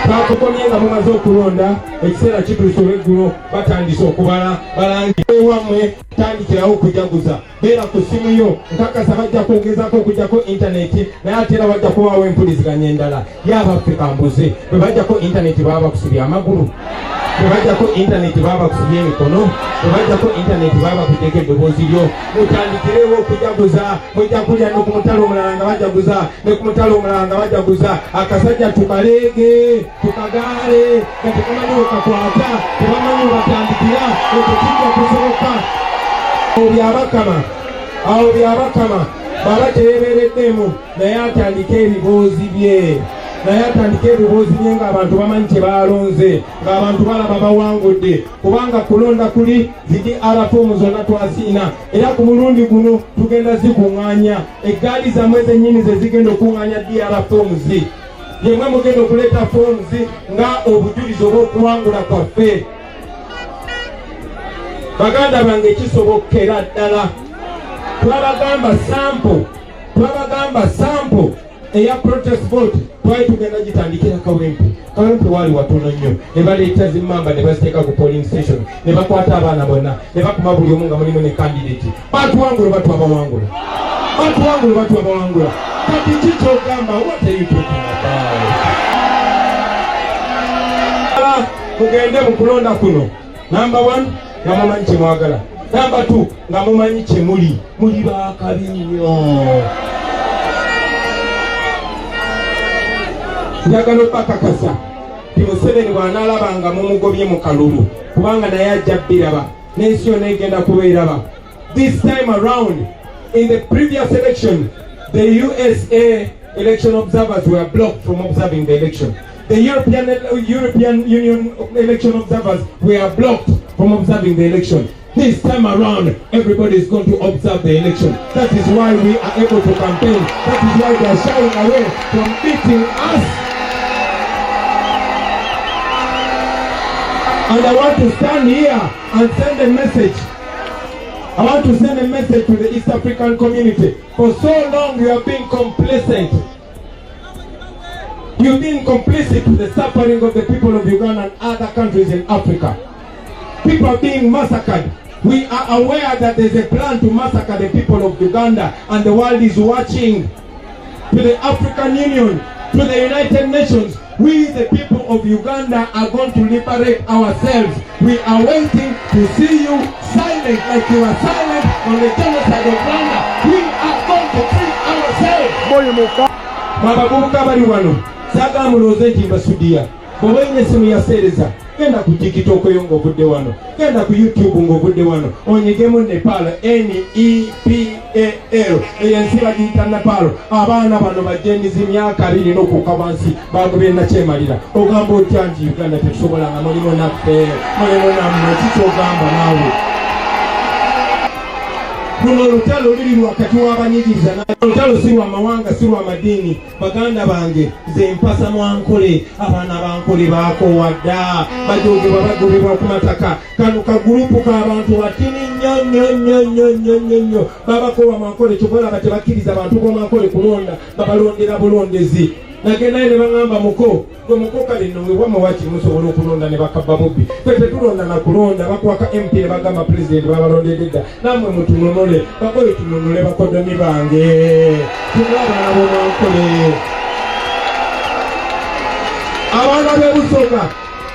Twakukomye nga mumaze okulonda, ekiseera kituuse olweggulo, batandise okubala, balangi ewammwe. Tandikirawo okujaguza, beera ku ssimu yo. Nkakasa bajja kwongezako okujjako intaneti, naye ate era wajja kubaawo empuliziganya endala. Yabaffe, kambuze, bwe bajjako intaneti baba bakusibye amagulu? Bwe bajjako intaneti baba bakusibye emikono? Bwe bajjako intaneti baba bakugyeko eddoboozi lyo? Mutandikirewo okujaguza. Mujja kulya ne ku mutalo omulala nga bajaguza, ne ku mutalo omulala nga bajaguza. Akasajja tukaleege, tukagaale nga tekamanyi wekakwata, tebamanyi webatandikira. Ekyo kijja kusoboka. Awo byabakama, awo byabakama. Baba teyebeereddemu, naye atandike ebiboozi bye, naye atandike ebiboozi bye ng'abantu bamanyi kye balonze, ng'abantu balaba bawangudde, kubanga kulonda kuli zi DR form zonna twasiina, era ku mulundi guno tugenda zikuŋŋaanya. Eggaali zammwe zennyini ze zigenda okuŋŋaanya DR forms. Yemwe mugenda okuleeta forms nga obujulizi obw'okuwangula kwaffe. Baganda bange, kisobokera ddala. Twabagamba sample, twabagamba sample eya protest vote twali tugenda gitandikira Kawempe. Kawempe waali watono nnyo, ne baleeta zimmamba ne baziteeka ku polling station, ne bakwata abaana bonna ne bakuma buli omu nga mulimu ne candidate. Batuwangula, batwabawangula, batuwangula, batwabawangula. Kati ki kyogamba? What are you talking about? Mugende mu kulonda kuno, number one, nga mumanyi kyemwagala, number two, nga mumanyi kyemuli. Muli bakabi nnyo. Njagala obakakasa. Nti Museveni bw'anaalaba nga mumugobye mu kalulu, kubanga naye ajja biraba, n'ensi yonna egenda kubeeraba. This time around, in the previous election, the USA election observers were blocked from observing the election. The European Union election observers were blocked from observing the election. This time around, everybody is going to observe the election. That is why we are able to campaign. That is why they are shying away from beating us. And I want to stand here and send a message. I want to send a message to the East African community. For so long, you have been complacent. You've been complicit to the suffering of the people of Uganda and other countries in Africa. People are being massacred. We are aware that there's a plan to massacre the people of Uganda, and the world is watching. To the African Union, to the United Nations, we, the people of Uganda, are going to liberate ourselves. We are waiting to see you silent like you are silent on the genocide of Rwanda. We are going to free ourselves. Boyi muka. Mwabavubuka bali wano, saagala mulowooze nti mbasudiya. Bw'oba olina essimu ya seereza, genda ku TikTok yo ng'ovudde wano, genda ku YouTube ng'ovudde wano, onyigemu Nepal, Nepal. Eyo ensi bagiyita Nepal. Abaana bano bajenizi, myaka 20 n'okukka wansi, bagobye nakyemalira. Ogamba otya nti Uganda tetusobola nga mulimu naffe, mulimu nammwe? Kikyogamba naawe. Luno olutalo luli wakati w'abanyigiriza. Olutalo si lwa mawanga, si lwa madiini. Baganda bange, nze mpasa mwankole. Abaana bankole bakoowa dda, bajogebwa, bagobebwa ku mataka. Kano kagurupu k'abantu batini nnyo nnyo nnyo nnyo nnyo nnyo nnyo, babakoowa mwankole. Kyova olaba tebakkiriza bantu b'omwankole kulonda, babalondera bulondezi. Nagendayo ne baŋŋamba, "Muko gwe muko, kale nno wewamwe wakiri musobola okulonda ne bakabba bubbi. Ffe tetulonda na kulonda. Bakwaka MP ne bagamba pulezidenti babalondedde dda. Nammwe mutununule." Bakoye, tununule bakodomi bange, tunule abaana b'omwankole, abaana b'ebusoga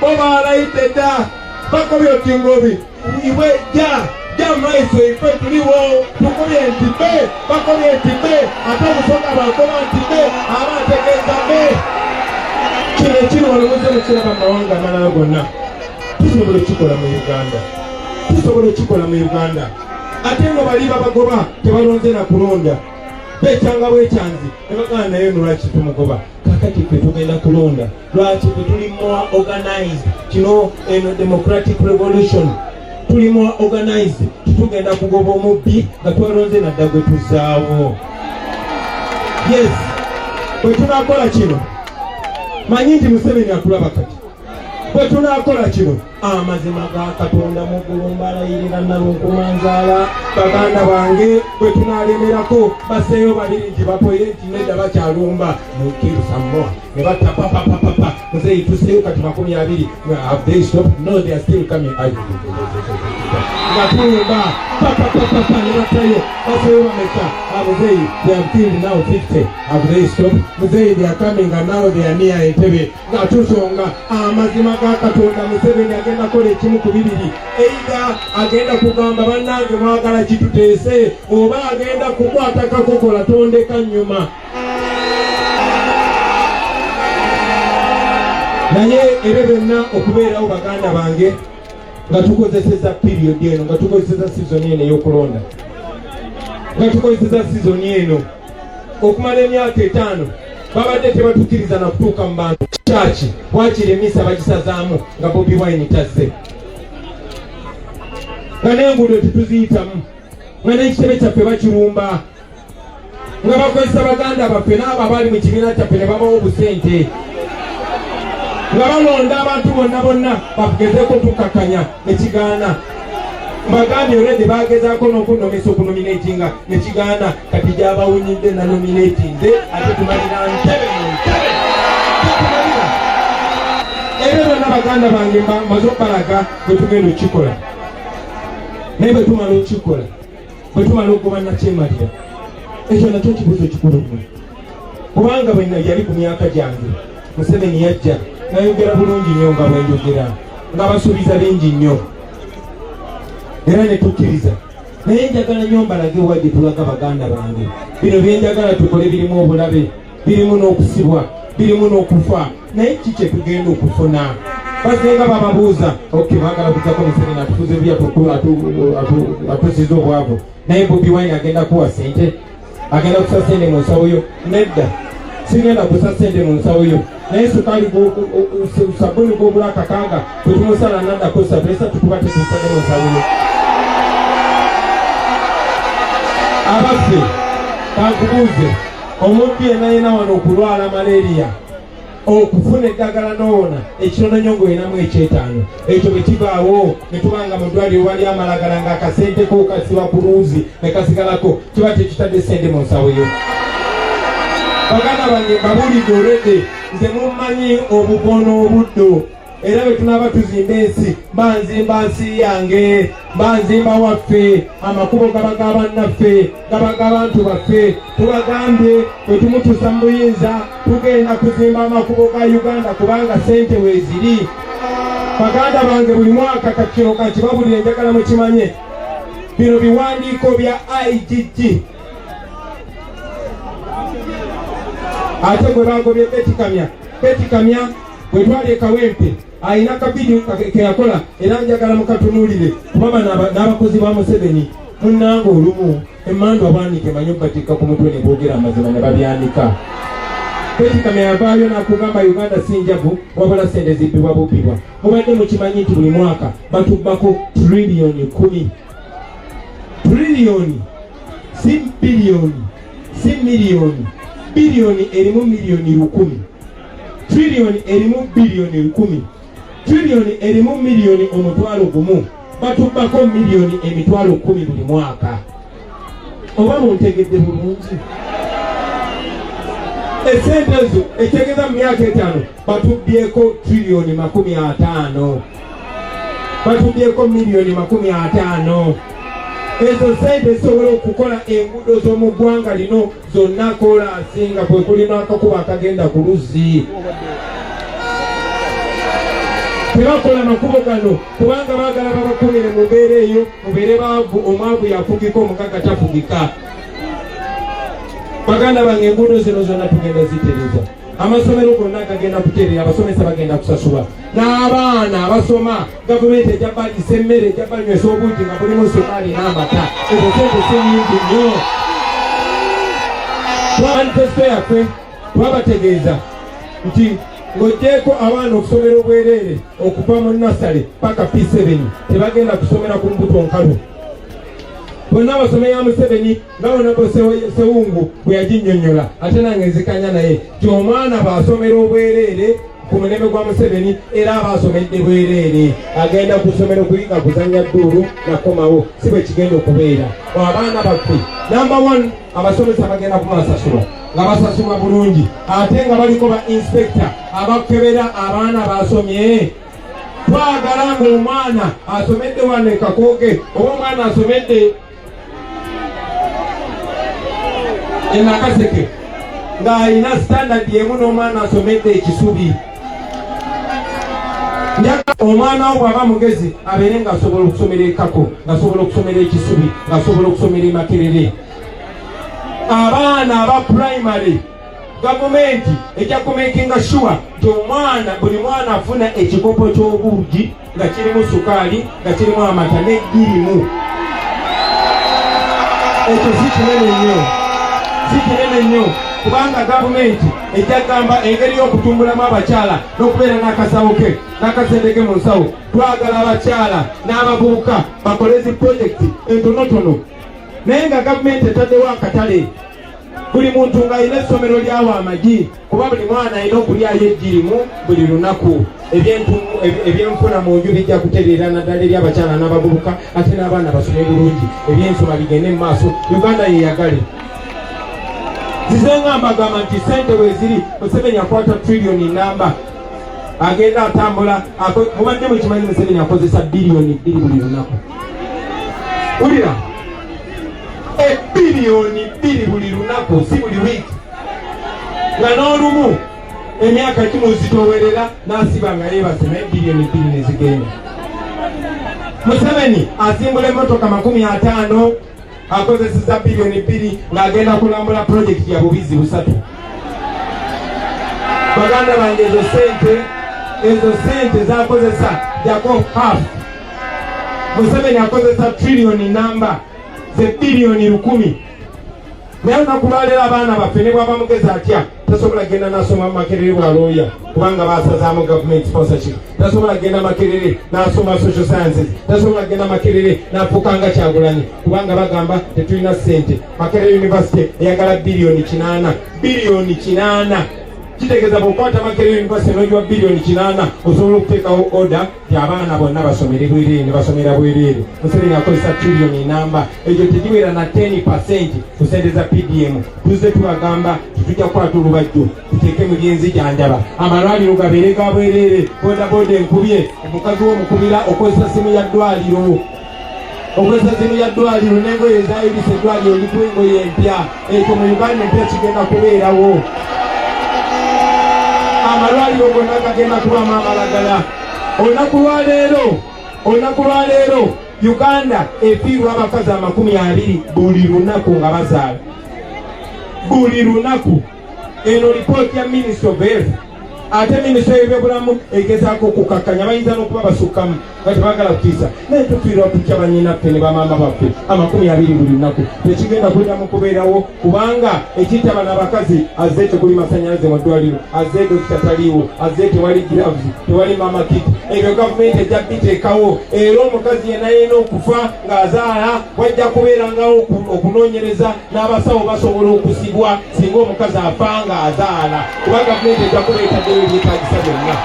bo balayidde dda. Bakobye oti ngobi iwe jja jja maiso, ife tuliwo. Tukobye nti be bakobye nti be, ate obusoga bakoba nti be, aba ategeeza be. Kino ekiri wano muze mukiraba mu mawanga amalala gonna, tusobola okukikola mu Uganda, tusobola okukikola mu Uganda. Ate nga bali babagoba, tebalonze na kulonda, bekyanga bwekyanzi ne bagamba, "Naye no lwaki tumugoba?" Kakati ffe tugenda kulonda. Lwaki? Ffe tuli more organized. Kino eno democratic revolution, tuli more organized. Tetugenda kugoba omubbi nga twalonze nadda gwe tuzaawo. Yes, bwe tunakola kino, manyi nti Museveni atulaba kati. Bwe tunakola kino, amazima ga Katonda muggulu mbalayirira, nalunkuma nzaala, baganda bange, bwe tunalemerako baseeyo babiri nti bapoye nti nedda bakyalumba mukirusamoa ne batta papapapapa. Muzeeyi, tuseeyo kati 20. Have they stopped? No, they are still coming. Nga tulumba papapapapa ne battayo, baseeyo bameka? Muzeeyi, they have killed now 50. Have they stopped? Muzeeyi, they are coming and now they are near Entebbe. Nga tusonga, amazima ga Katonda, Museveni agenda kola ekimu ku bibiri: either agenda kugamba, "Bannange, mwagala kituteese," oba agenda kukwata kakokola tondeka nnyuma. Naye ebyo byonna okubeerawo, baganda bange, nga tukozeseza period eno, nga tukozeseza sizoni eno ey'okulonda, nga tukozeseza sizoni eno okumala emyaka 5 babadde tebatukkiriza na kutuuka mu bantu. Kyaki wakiri emisa bagisazaamu nga Bobi Wine tazze, nga n'enguudo tetuziyitamu, nga n'ekitebe kyaffe bakirumba, nga bakozesa baganda baffe n'abo abali mu kibiina kyaffe ne babawa obusente, nga balonda abantu bonna bonna bagezeeko tukkakanya nekigaana. Mbagambye already bagezaako n'okunnomesa okunominatinga nekigaana. Kati gyabawunyidde nanominatinze, ate tumalira ntebe mu ntebe, tumalira ebyo byonna. Baganda bange, maze okubalaga bwe tugenda okukikola. Naye bwe tumala okukikola, bwe tumala okugoba nakyemalira, ekyo nakyo kibuzo kikulu nnyo, kubanga bwe yali ku myaka gyange, Museveni yajja nayogera bulungi nnyo nga bwenjogera, nga basuubiza bingi nnyo, era ne tukkiriza. Naye njagala nnyo mbalage wa gye tulaga. Baganda bange, bino byenjagala tukole birimu obulabe, birimu n'okusibwa. Birimu n'okufa, naye ki kye tugenda okufuna? Basenga bababuuza, ok, baagala kujjako Museveni atufuze bya atusiza obwavu, naye Bobi Wine agenda kuwa sente, agenda kusa sente mu nsawo yo? Nedda, sigenda kusa sente mu nsawo yo, naye sukaali, sabuni gwogula akakanga bwe tumusala naddako satu esatu, tuba tetusadde mu nsawo yo. Abaffe, kankubuuze, omuntu yenna yena wano okulwala malaria, okufuna eddagala n'owona ekitono nnyo ng'olinamu ekyetaano, ekyo bwe kivaawo ne tuba nga mu ddwaliro wali amalagala ng'akasente ko kasiba ku luuzi ne kasigalako, kiba tekitadde sente mu nsawo yo? Baganda bange, mbabuulidde olwedde, nze mummanyi obugono obuddo, era bwe tunaaba tuzimba ensi, mba nzimba nsi yange, mba nzimba waffe. Amakubo gaba ga bannaffe, gaba g'abantu baffe. Tubagambye, bwe tumutuusa mu buyinza, tugenda kuzimba amakubo ga Uganda kubanga sente weeziri. Baganda bange, buli mwaka kakiro kakibabulire, njagala mukimanye, bino biwandiiko bya IGG ate gwe bagobye Beti Kamya. Beti Kamya bwe twali e Kawempe alina kavidiyo keyakola, era njagala mukatunuulire, kuba bano n'abakozi ba Museveni munnanga olumu emmandu abaanike manyi obatikka ku mutwe ne boogera amazima ne babyanika. Beti Kamya yavaayo n'akugamba Uganda si njavu, wabula sente zibbibwa bubbibwa. Mubadde mukimanyi nti buli mwaka batubbako triliyoni 10? Triliyoni, si biliyoni, si miliyoni. Biliyoni erimu miliyoni 1000, triliyoni erimu biliyoni 1000, triliyoni erimu miliyoni 100,000. Batubbako miliyoni 100,000 buli mwaka. Oba muntegedde bulungi? Esente ezo ekitegeeza mu myaka 5 batubbyeko triliyoni 50, batubbyeko miliyoni 50. Ezo sente zisobola okukola enguudo z'omu ggwanga lino zonna koolaasi, nga kwe kulina akakuba akagenda ku luzzi. Tebakola makubo gano kubanga baagala babakumire mu mbeera eyo, mubeere baavu. Omwavu yafugika, omugagga tafugika. Baganda bange, enguudo zino zonna tugenda zitereza, amasomero gonna gagenda kutereera, abasomesa bagenda kusasulwa, n'abaana abasoma gavumenti ejja baliisa emmere, ejja banywesa obuugi nga bulimu sukaali n'amata. Ezo sente si nyingi nnyo. Manifesto yaffe twabategeeza nti ng'oggyeko abaana okusomera obwereere okuva mu nursery paka P7, tebagenda kusomera ku mbuto nkalu. Bonna basome ya Museveni nga bonako Sewungu bwe yaginnyonnyola, ate nange nzikanya naye ti omwana bw'asomera obwereere ku mulembe gwa Museveni, era aba asomedde bwereere, agenda ku ssomero kuyiga kuzannya dduulu nakomawo. Si bwe kigenda okubeera. Abaana baffe, number one, abasomesa bagenda kubasasulwa nga basasulwa bulungi, ate nga baliko ba inspector abakebera abaana basomye. Twagala ng'omwana asomedde wano e Kakooge oba omwana asomedde e Nakaseke ng'alina standard emu n'omwana asomedde ekisubi. Njagala omwana wo bw'aba mugezi abeere ng'asobola okusomera ekako, ng'asobola okusomera ekisubi, ng'asobola okusomera emakerere. Abaana aba primary, gavumenti ejja kumakinga sure nti omwana, buli mwana afuna ekikopo ky'obuugi nga kirimu sukaali, nga kirimu amata n'eggirimu. Ekyo si kinene nnyo, si kinene nnyo, kubanga gavumenti ejja kugamba engeri y'okutumbulamu abakyala n'okubeera n'akasawo ke n'akasente ke mu nsawo. Twagala abakyala n'abavubuka bakole zi pulojekiti entonotono, naye nga gavumenti etaddewo akatale, buli muntu ng'alina essomero lyawa amagi, kuba buli mwana alina okulyayo eggirimu buli lunaku. Ebyenfuna mu nju bijja kutereera, naddala eri abakyala n'abavubuka, ate n'abaana basome bulungi, ebyensoma bigende mu maaso, Uganda yeyagale. Zize nga mbagamba nti sente weeziri. Museveni akwata triliyoni namba, agenda atambula. Mubadde mukimanyi Museveni akozesa biliyoni 2 buli lunaku? Wulira, ebiliyoni 2 buli lunaku, si buli wiiki, nga n'olumu emyaka kimuzitowerera n'asiba nga yeebase, naye biliyoni 2 nezigenda. Museveni asimbula emmotoka 50, akozeseza biliyoni 2, ng'agenda kulambula pulojekiti ya bubizi busatu. Baganda bange, ezo sente, ezo sente zakozesa jako half. Museveni akozesa triliyoni namba ze 1,000 billion, naye olunaku lwaleero abaana baffe ne bwaba mugezi atya tasobola genda nasoma Makerere bwa looya kubanga basazaamu government sponsorship. Tasobola genda Makerere nasoma social sciences, tasobola genda Makerere nafuuka nga Kyagulanyi kubanga bagamba tetulina ssente. Makerere University eyagala 8 biliyoni, 8 biliyoni. Kitegeeza bw'okwata Makerere University n'ogiwa 8 biliyoni, osobola okuteekawo order ti abaana bonna basomere bwereere ne basomera bwereere. Museveni akozesa triliyoni namba, ekyo tegiwera na 10% ku sente za PDM. Tuzze tubagamba titujja kukwata olubajjo tuteeke mu byenzijanjaba, amalwaliro gabeere ga bwereere. Bodaboda enkubye omukazi w'omukubira okozesa simu ya ddwaliro, okozesa simu ya ddwaliro n'engoye ezayulisa eddwaliro likuwa engoye empya. Ekyo mu Uganda empya kigenda kubeerawo. Amalwaliro gonna gagenda kubamu amalagala. Olunaku lwaleero, olunaku lwaleero Uganda efiirwa abakazi 20 buli lunaku nga bazaala, buli lunaku. Eno lipooti ya Ministry of Health, ate minisitule y'ebyobulamu egezaako okukakkanya, bayinza n'okuba basukkamu nga tebagala kutiisa, naye tufiirwa tutya banyinaffe ne bamaama baffe 20 buli lunaku? Tekigenda kuddamu kubeerawo, kubanga ekiyita bano abakazi azze tekuli masanyalaze mu ddwaliro, azze dokita taliiwo, azze tewali gloves, tewali mama kit. Ebyo gavumenti ejja biteekawo, era omukazi yenna yenna okufa ng'azaala wajja kubeerangawo okunoonyereza n'abasawo basobola okusibwa singa omukazi afa ng'azaala, kuba gavumenti ejja kuba etaddeyo ebyetaagisa byonna.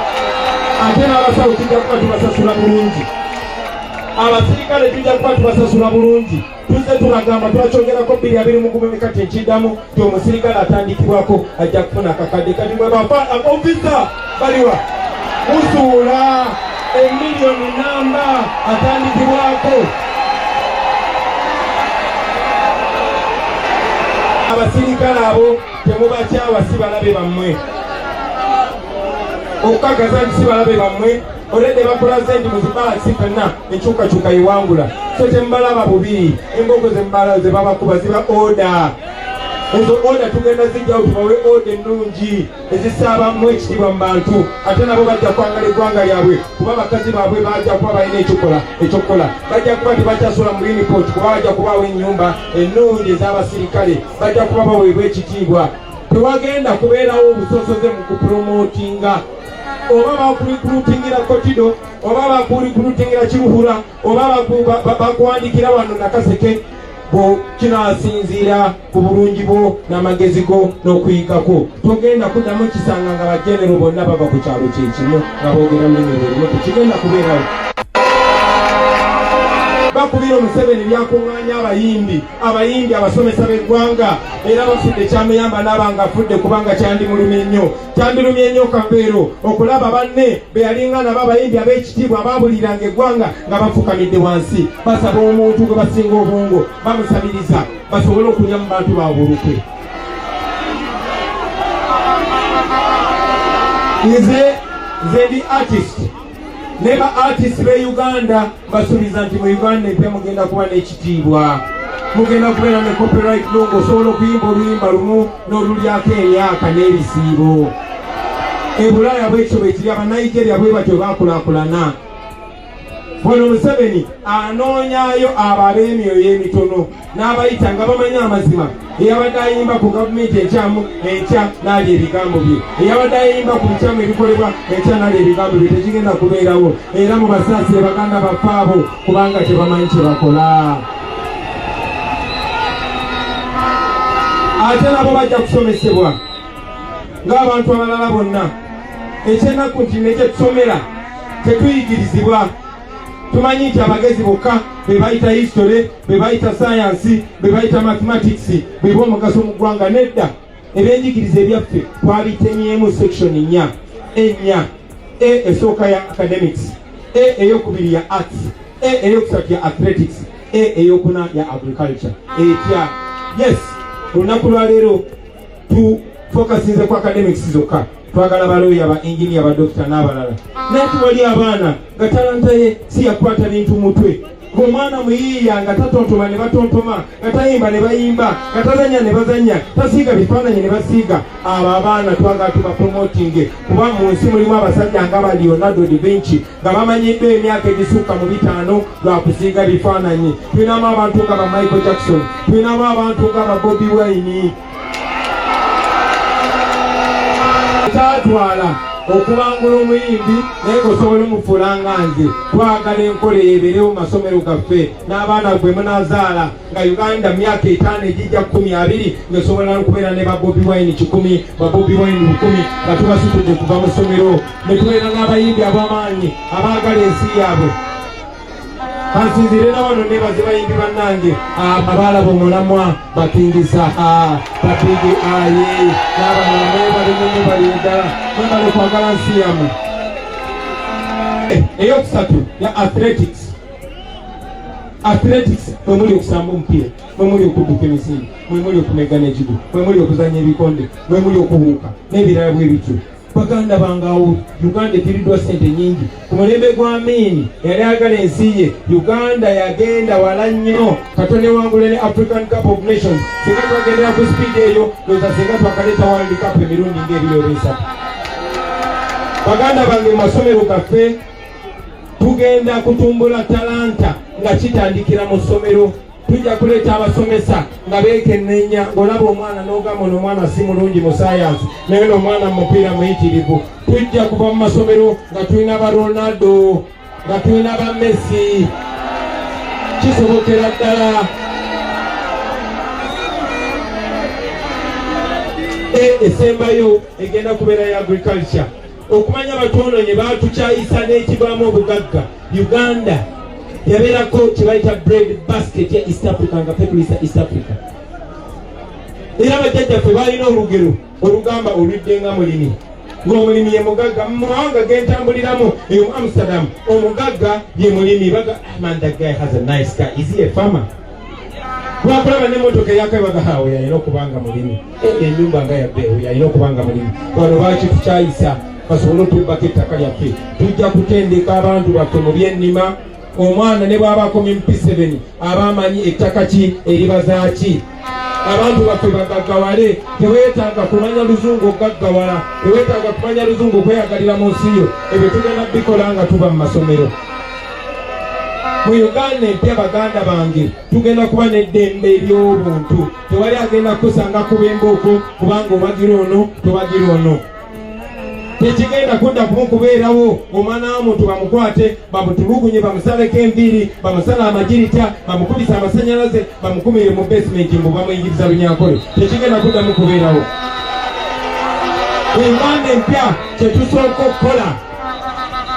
Ate n'abasawo tujja kuba tubasasula bulungi, abasirikale tujja kuba tubasasula bulungi. Tuzze tubagamba, twakyogerako 2021, kati nkiddamu nti omusirikale atandikibwako ajja kufuna akakadde. Kati mwe bafa ofisa baliwa musuula emiliyoni namba atandikibwako. Abasirikale abo temubakyawa, si balabe bammwe. Okukakaza nti si balabe bammwe, olwedde bakulaze nti muzibalakisi ffenna enkyukakyuka yewangula, so temubalaba bubi. Embogo ze babakuba ziba order, ezo order tugenda zijjawo, tubawe order ennungi ezisaabamu ekitiibwa mu bantu. Ate nabo bajja kwangala eggwanga lyabwe, kuba bakazi baabwe bajja kuba balina ekyokola ekyokukola, bajja kuba tebakyasula mu uniport, kuba bajja kubaawo ennyumba ennungi ez'abasirikale, bajja kuba baweebwa ekitiibwa. Tewagenda kubeerawo obusosoze mu kupromotinga, oba bakurecruitingira Kotido, oba bakurecruitingira Kiruhura, oba bakuwandikira wano Nakaseke, bo kinasinziira ku bulungi bwo n'amagezi go n'okuyigako. Togenda kuddamu kisanga nga bajenero bonna bava ku kyalo kyekimu nga boogera lulimi lwerumu, tekigenda kubeerawo. Bakubira Omuseveni byakuŋŋaanya abayimbi, abayimbi abasomesa b'eggwanga, era bafudde kyamuyamba n'aba nga afudde, kubanga kyandimulumye nnyo, kyandilumye nnyo Kafeero okulaba banne be yalinga nabo abayimbi ab'ekitiibwa abaabuliranga eggwanga nga bafukamidde wansi basaba omuntu gwe basinga obwongo, bamusabiriza basobole okulya mu bantu baabwe olukwe. Nze ndi artist, ne ba artist b'e Uganda basuubiza nti mu Uganda empya mugenda kuba n'ekitiibwa, mugenda kubeera ne copyright law ng'osobola okuyimba oluyimba lumu n'olulyako emyaka n'ebisiibo. E Bulaaya bwekyo bwekiri, Abanigeria bwe batyo bakulaakulana. Wano Museveni anoonyayo abo ab'emyoyo emitono n'abayita nga bamanyi amazima. Eyabadde ayimba ku gavumenti enkyamu, enkya n'alya ebigambo bye. Eyabadde ayimba ku bikyamu ebikolebwa, enkya n'alya ebigambo bye. Tekigenda kubeerawo, era mubasaasire baganda baffe abo, kubanga tebamanyi kye bakola. Ate nabo bajja kusomesebwa ng'abantu abalala bonna. Ekyenaku nti nekyetusomera tetuyigirizibwa. Tumanyi nti abagezi bokka be bayita history, be bayita science, be bayita mathematics, be b'omugaso mu ggwanga. Nedda, ebyenjigiriza ebyaffe twabitemyemu section nnya, ennya. A esooka ya academics, A eyokubiri ya arts, A eyokusatu ya athletics, A eyokuna ya agriculture. Etya? Yes, olunaku lwaleero tufokasinze ku academics zokka, twagala balooya, ba engineer, ba dokita n'abalala, naye tuwali abaana nga talanta ye si yakwata bintu mutwe. Ng'omwana muyiiya nga tatontoma ne batontoma, nga tayimba ne bayimba, nga tazannya ne bazannya, tasiiga bifaananyi ne basiiga. Abo abaana twagala tubapromotinge, kuba mu nsi mulimu abasajja nga ba Leonardo da Vinci nga bamanyiddwa emyaka egisukka mu 50 lwa kusiiga bifaananyi. Tulinamu abantu nga ba Michael Jackson, tulinamu abantu nga ba Bobi Wine. Kyatwala okubangula omuyimbi, naye ng'osobola omufuula nga nze. Twagala enkola eyo ebeerewo mu masomero gaffe n'abaana gwe munazaala, nga Uganda mu myaka 5 egijja, 10, 20, ng'esobola okubeera ne ba Bobi Wine 100, ba Bobi Wine 1000, nga tubasitudde kuva mu ssomero ne tubeera n'abayimbi ab'amaanyi abaagala ensi yaabwe. Kansinzire na wano nebaze bayimbi bannange abaalaba omulamwa, bakingisa babigi aye n'abalala. Mwebale nnyo, mwebale ddala, mwebale kwagala nsi yammwe. Eyokusatu ya athletics. Athletics mwe muli okusamba omupiira, mwe muli okudduka emisinde, mwe muli okumegana ekigo, mwe muli okuzanya ebikonde, mwe muli okubuuka n'ebirala bwe bityo. Baganda bange, awo Uganda efiriddwa sente nyingi. Ku mulembe gwa Amini yali agala ensi ye, Uganda yagenda wala nnyo, katone wangule ne African Cup of Nations. Singa twagendera ku speed eyo, ndowooza singa twakaleeta World Cup emirundi ng'ebiri oba esatu. Baganda bange, mu masomero gaffe tugenda kutumbula talanta nga kitandikira mu ssomero. Tujja kuleeta abasomesa nga beekenneenya, ng'olaba omwana n'ogamba, "Ono omwana si mulungi mu sayansi, naye ono omwana mu mupiira muyitirivu." Tujja kuva mu masomero nga tulina ba Ronaldo, nga tulina ba Messi. Kisobokera ddala. Esembayo egenda kubeera ya agriculture. Okumanya batwononye, batukyayisa n'ekivaamu obugagga. Uganda yabeerako kye bayita bread basket ya East Africa, nga ffe tulisa East Africa. Era bajjajjaffe balina olugero olugamba, "Olwidde nga mulimi," ng'omulimi ye mugagga. Mu mawanga gentambuliramu eyo mu Amsterdam, omugagga ye mulimi. Baga, "Ah, man, that guy has a nice car. Is he a farmer?" Lwakulaba n'emmotoka eyakabaga, oyo alina okuba nga mulimi. Enyumba nga yabbe, oyo alina okuba nga mulimi. Wano bakitukyayisa basobole otubbako ettaka lyaffe. Tujja kutendeka abantu baffe mu byennima. Omwana ne bw'aba akomye mu P7 aba amanyi ettaka ki eribazaaki. Abantu baffe bagaggawale. Teweetaaga kumanya luzungu ogaggawala, teweetaaga kumanya luzungu okweyagalira mu nsi yo. Ebyo tugenda bikola nga tuba mu masomero. Mu Uganda empya, baganda bange, tugenda kuba n'eddembe ery'obuntu. Tewali agenda kukusanga kuba embooko kubanga owagira ono, towagira ono. Tekigenda kudda kumu kubeerawo omwana w'omuntu bamukwate, bamutulugunye, bamusaleko enviiri, bamusale amagirita, bamukubise amasanyalaze, bamukumire mu basement mbu bamuyigiriza Lunyankole. Tekigenda kuddamu kubeerawo. Uganda empya, kyetusooka okukola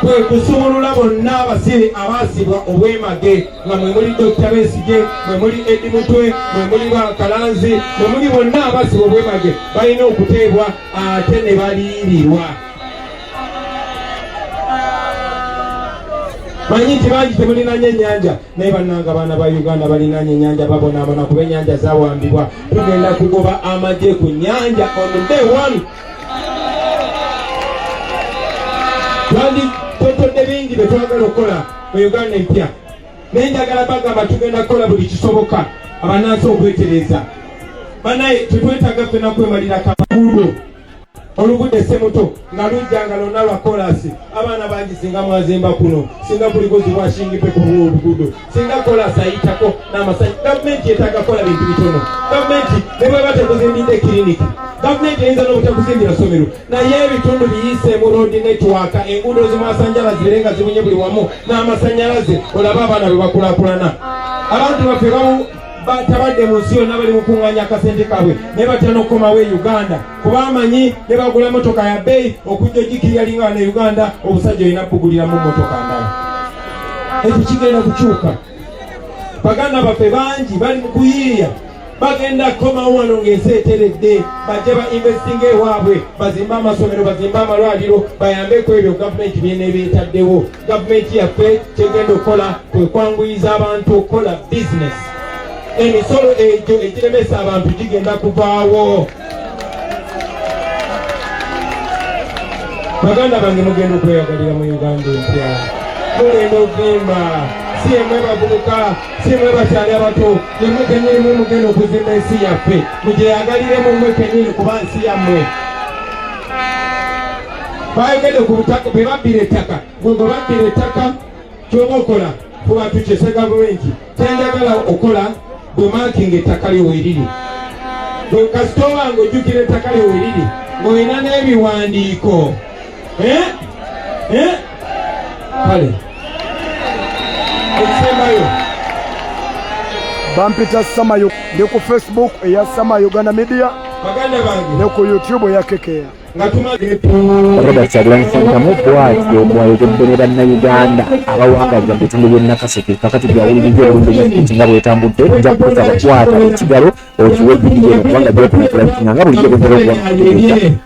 kwe kusumulula bonna abasibe abaasibwa obwemage, nga mwe muli Dr Besigye, mwe muli Eddie Mutwe, mwe muli Bakalanzi, mwe muli bonna abaasibwa obwemage. Balina okuteebwa ate ne baliyirirwa. Manyi nti bangi temulinanye ennyanja, naye bannanga abaana ba Uganda balinanye ennyanja babonaabona kuba ennyanja zawambibwa. Tugenda kugoba amagye ku nnyanja on day one. Twanditotodde bingi bye twagala okukola mu Uganda empya, naye njagala bagamba tugenda kukola buli kisoboka abannansi okwetereza. Banaye, tetwetaaga ffena kwemalira kaguudo oluvudde Semuto nga lujja nga lwonna lwa kolasi. Abaana bangi singa mwazimba kuno, singa kuliko zibwashingipe ku oluguudo, singa kolasi ayitako n'amasanyu. Gavumenti yetaaga kukola bintu bitono. Gavumenti ne bweba tekuzimbidde kiriniki, gavumenti eyinza n'obutakuzimbira ssomero, naye ebitundu biyise mu road network, enguudo zimwasanjala zibeere nga zibunye buli wamu n'amasanyalaze, olabe abaana bwe bakulaakulana. Abantu baffe batabadde mu nsi yonna, bali mukuŋŋaanya akasente kaabwe, naye batya n'okukomawo e Uganda, kuba amanyi ne bagula motoka ya bbeeyi okujja ogikiryalinga wano e Uganda, obusajja olina buguliramu motoka ndala. Ekyo kigenda kukyuka. Baganda baffe bangi bali mu kuyiiya, bagenda kukomawo wano ng'ensi eteredde, bajje ba investinga ewaabwe, bazimbe amasomero, bazimbe amalwaliro, bayambeko ebyo gavumenti byenebeetaddewo. Gavumenti yaffe kyegenda okukola kwe kwanguyiza abantu okukola bizinesi. Emisolo egyo egiremesa abantu gigenda kuvaawo. Baganda bange, mugenda okweyagalira mu Uganda empya. Mugenda okuvimba. Si yemwe bavubuka, si yemwe bakyali abato, yemwe kenyini mwe mugenda okuzimba ensi yaffe. Mugyeyagaliremu mmwe kenyini kuba nsi yammwe. Bayogedde ku butaka bwe babbira ettaka. Gwe gwe babbira ettaka, kyoba okola kuba tukyese gavumenti. Kyenjagala okola gwe markinga ettaka lyo weriri. Gwe kasita oba nga ojjukira ettaka lyo weriri ng'olina n'ebiwandiiko. Eh? Eh? Kale ekisembayo. Bampita Sama, ndi ku Facebook eya Sama Uganda Media. Baganda bange, ne ku YouTube eya Kekeya. Nga tumaze Robert Kyagulanyi Ssentamu bw'atyo bw'ayogedde ne Bannayuganda abawangalira mu bitundu by'e Nakaseke. Kakati byawulirijja obulungi nti nga bwetambudde, nja kukusaba kwata ekigalo okiwe vidiyo eno, kubanga gyokoma okulikinga nga bulijjo bwetera okuba nga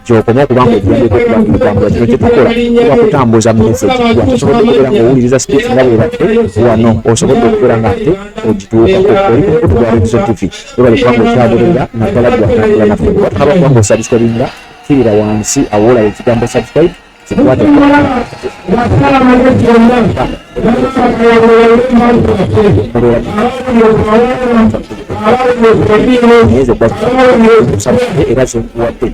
gyokoma okuba nga ogiyambeko okuba nga etambula. Kino kyetukola kuba kutambuza message. Gwa tosobodde okubeera ng'owuliriza speech nga bwebadde wano, osobodde okubeera nga ate ogituukako. Oli ku mukutu gwa Revision TV. Webale kubanga okyagoberera, naddala gwatambula naffe. Oba tonaba kuba nga osubscribinga, kirira wansi awo olaba ekigambo subscribe, kikwate. Basala amagezi bonna Naye ze era zenkuwadde.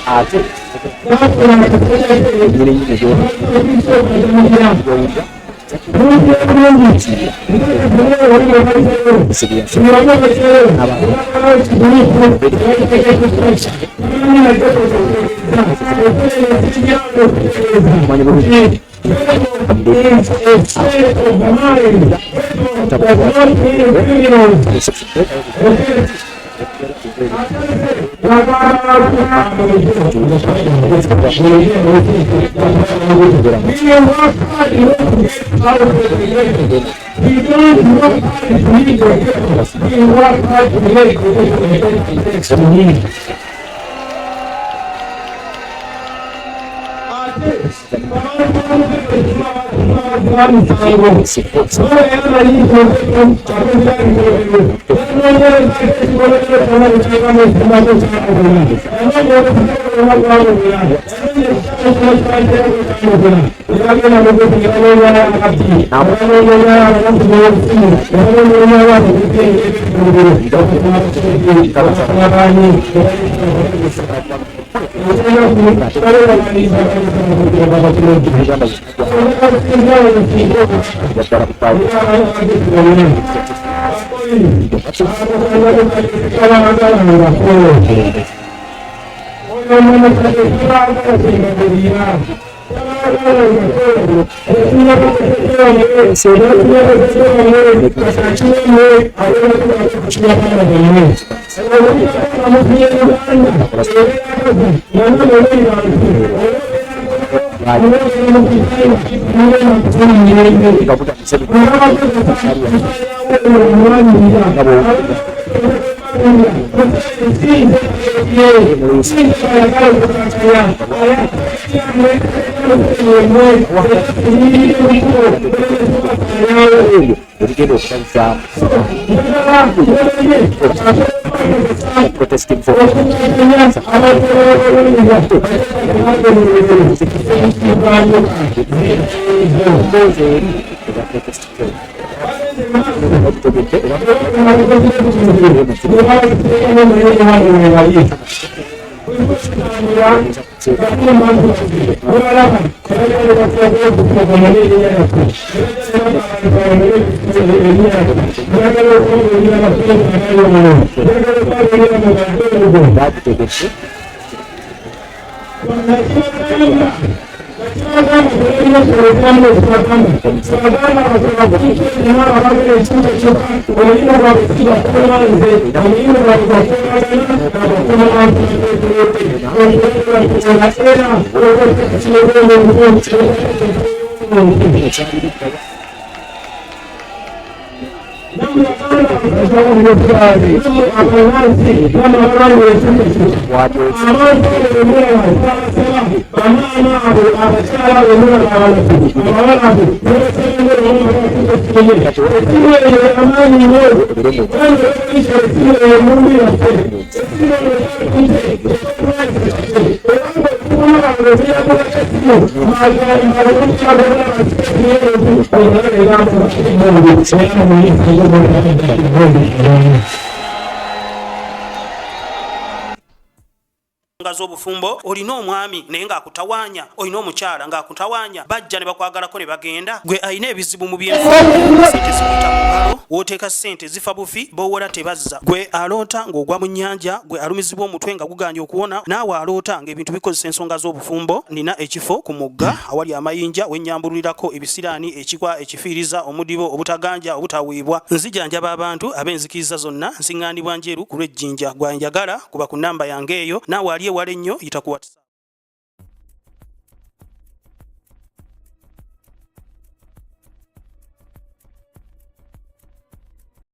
Ate nyini nyini gyowulira manyi bulungi. Ebyo ebigenda okubazaamu protesting for emboozi eri eza protest. Okitegedde era? Bakitegedde. Nga z'obufumbo olina omwami naye ng'akutawaanya, olina omukyala ng'akutawaanya, bajja ne bakwagalako ne bagenda. Gwe alina ebizibu mu byenfuna, ssente zikuyita mu ngalo, w'oteeka ssente zifa bufi, b'owola tebazza. Gwe aloota ng'ogwa mu nnyanja, gwe alumizibwa omutwe nga gugaanye okuwona, naawe aloota ng'ebintu bikozesa ensonga z'obufumbo, nina ekifo ku mugga awali amayinja we nnyambululirako ebisiraani, ekikwa, ekifiiriza, omudibo, obutaganja, obutaweebwa. Nzijanjaba abantu ab'enzikiriza zonna, nsiŋŋaanibwa Njeru ku lw'e Jinja. Gwe anjagala kuba ku nnamba yange eyo, naawe ali ewala ennyo yita ku WhatsApp.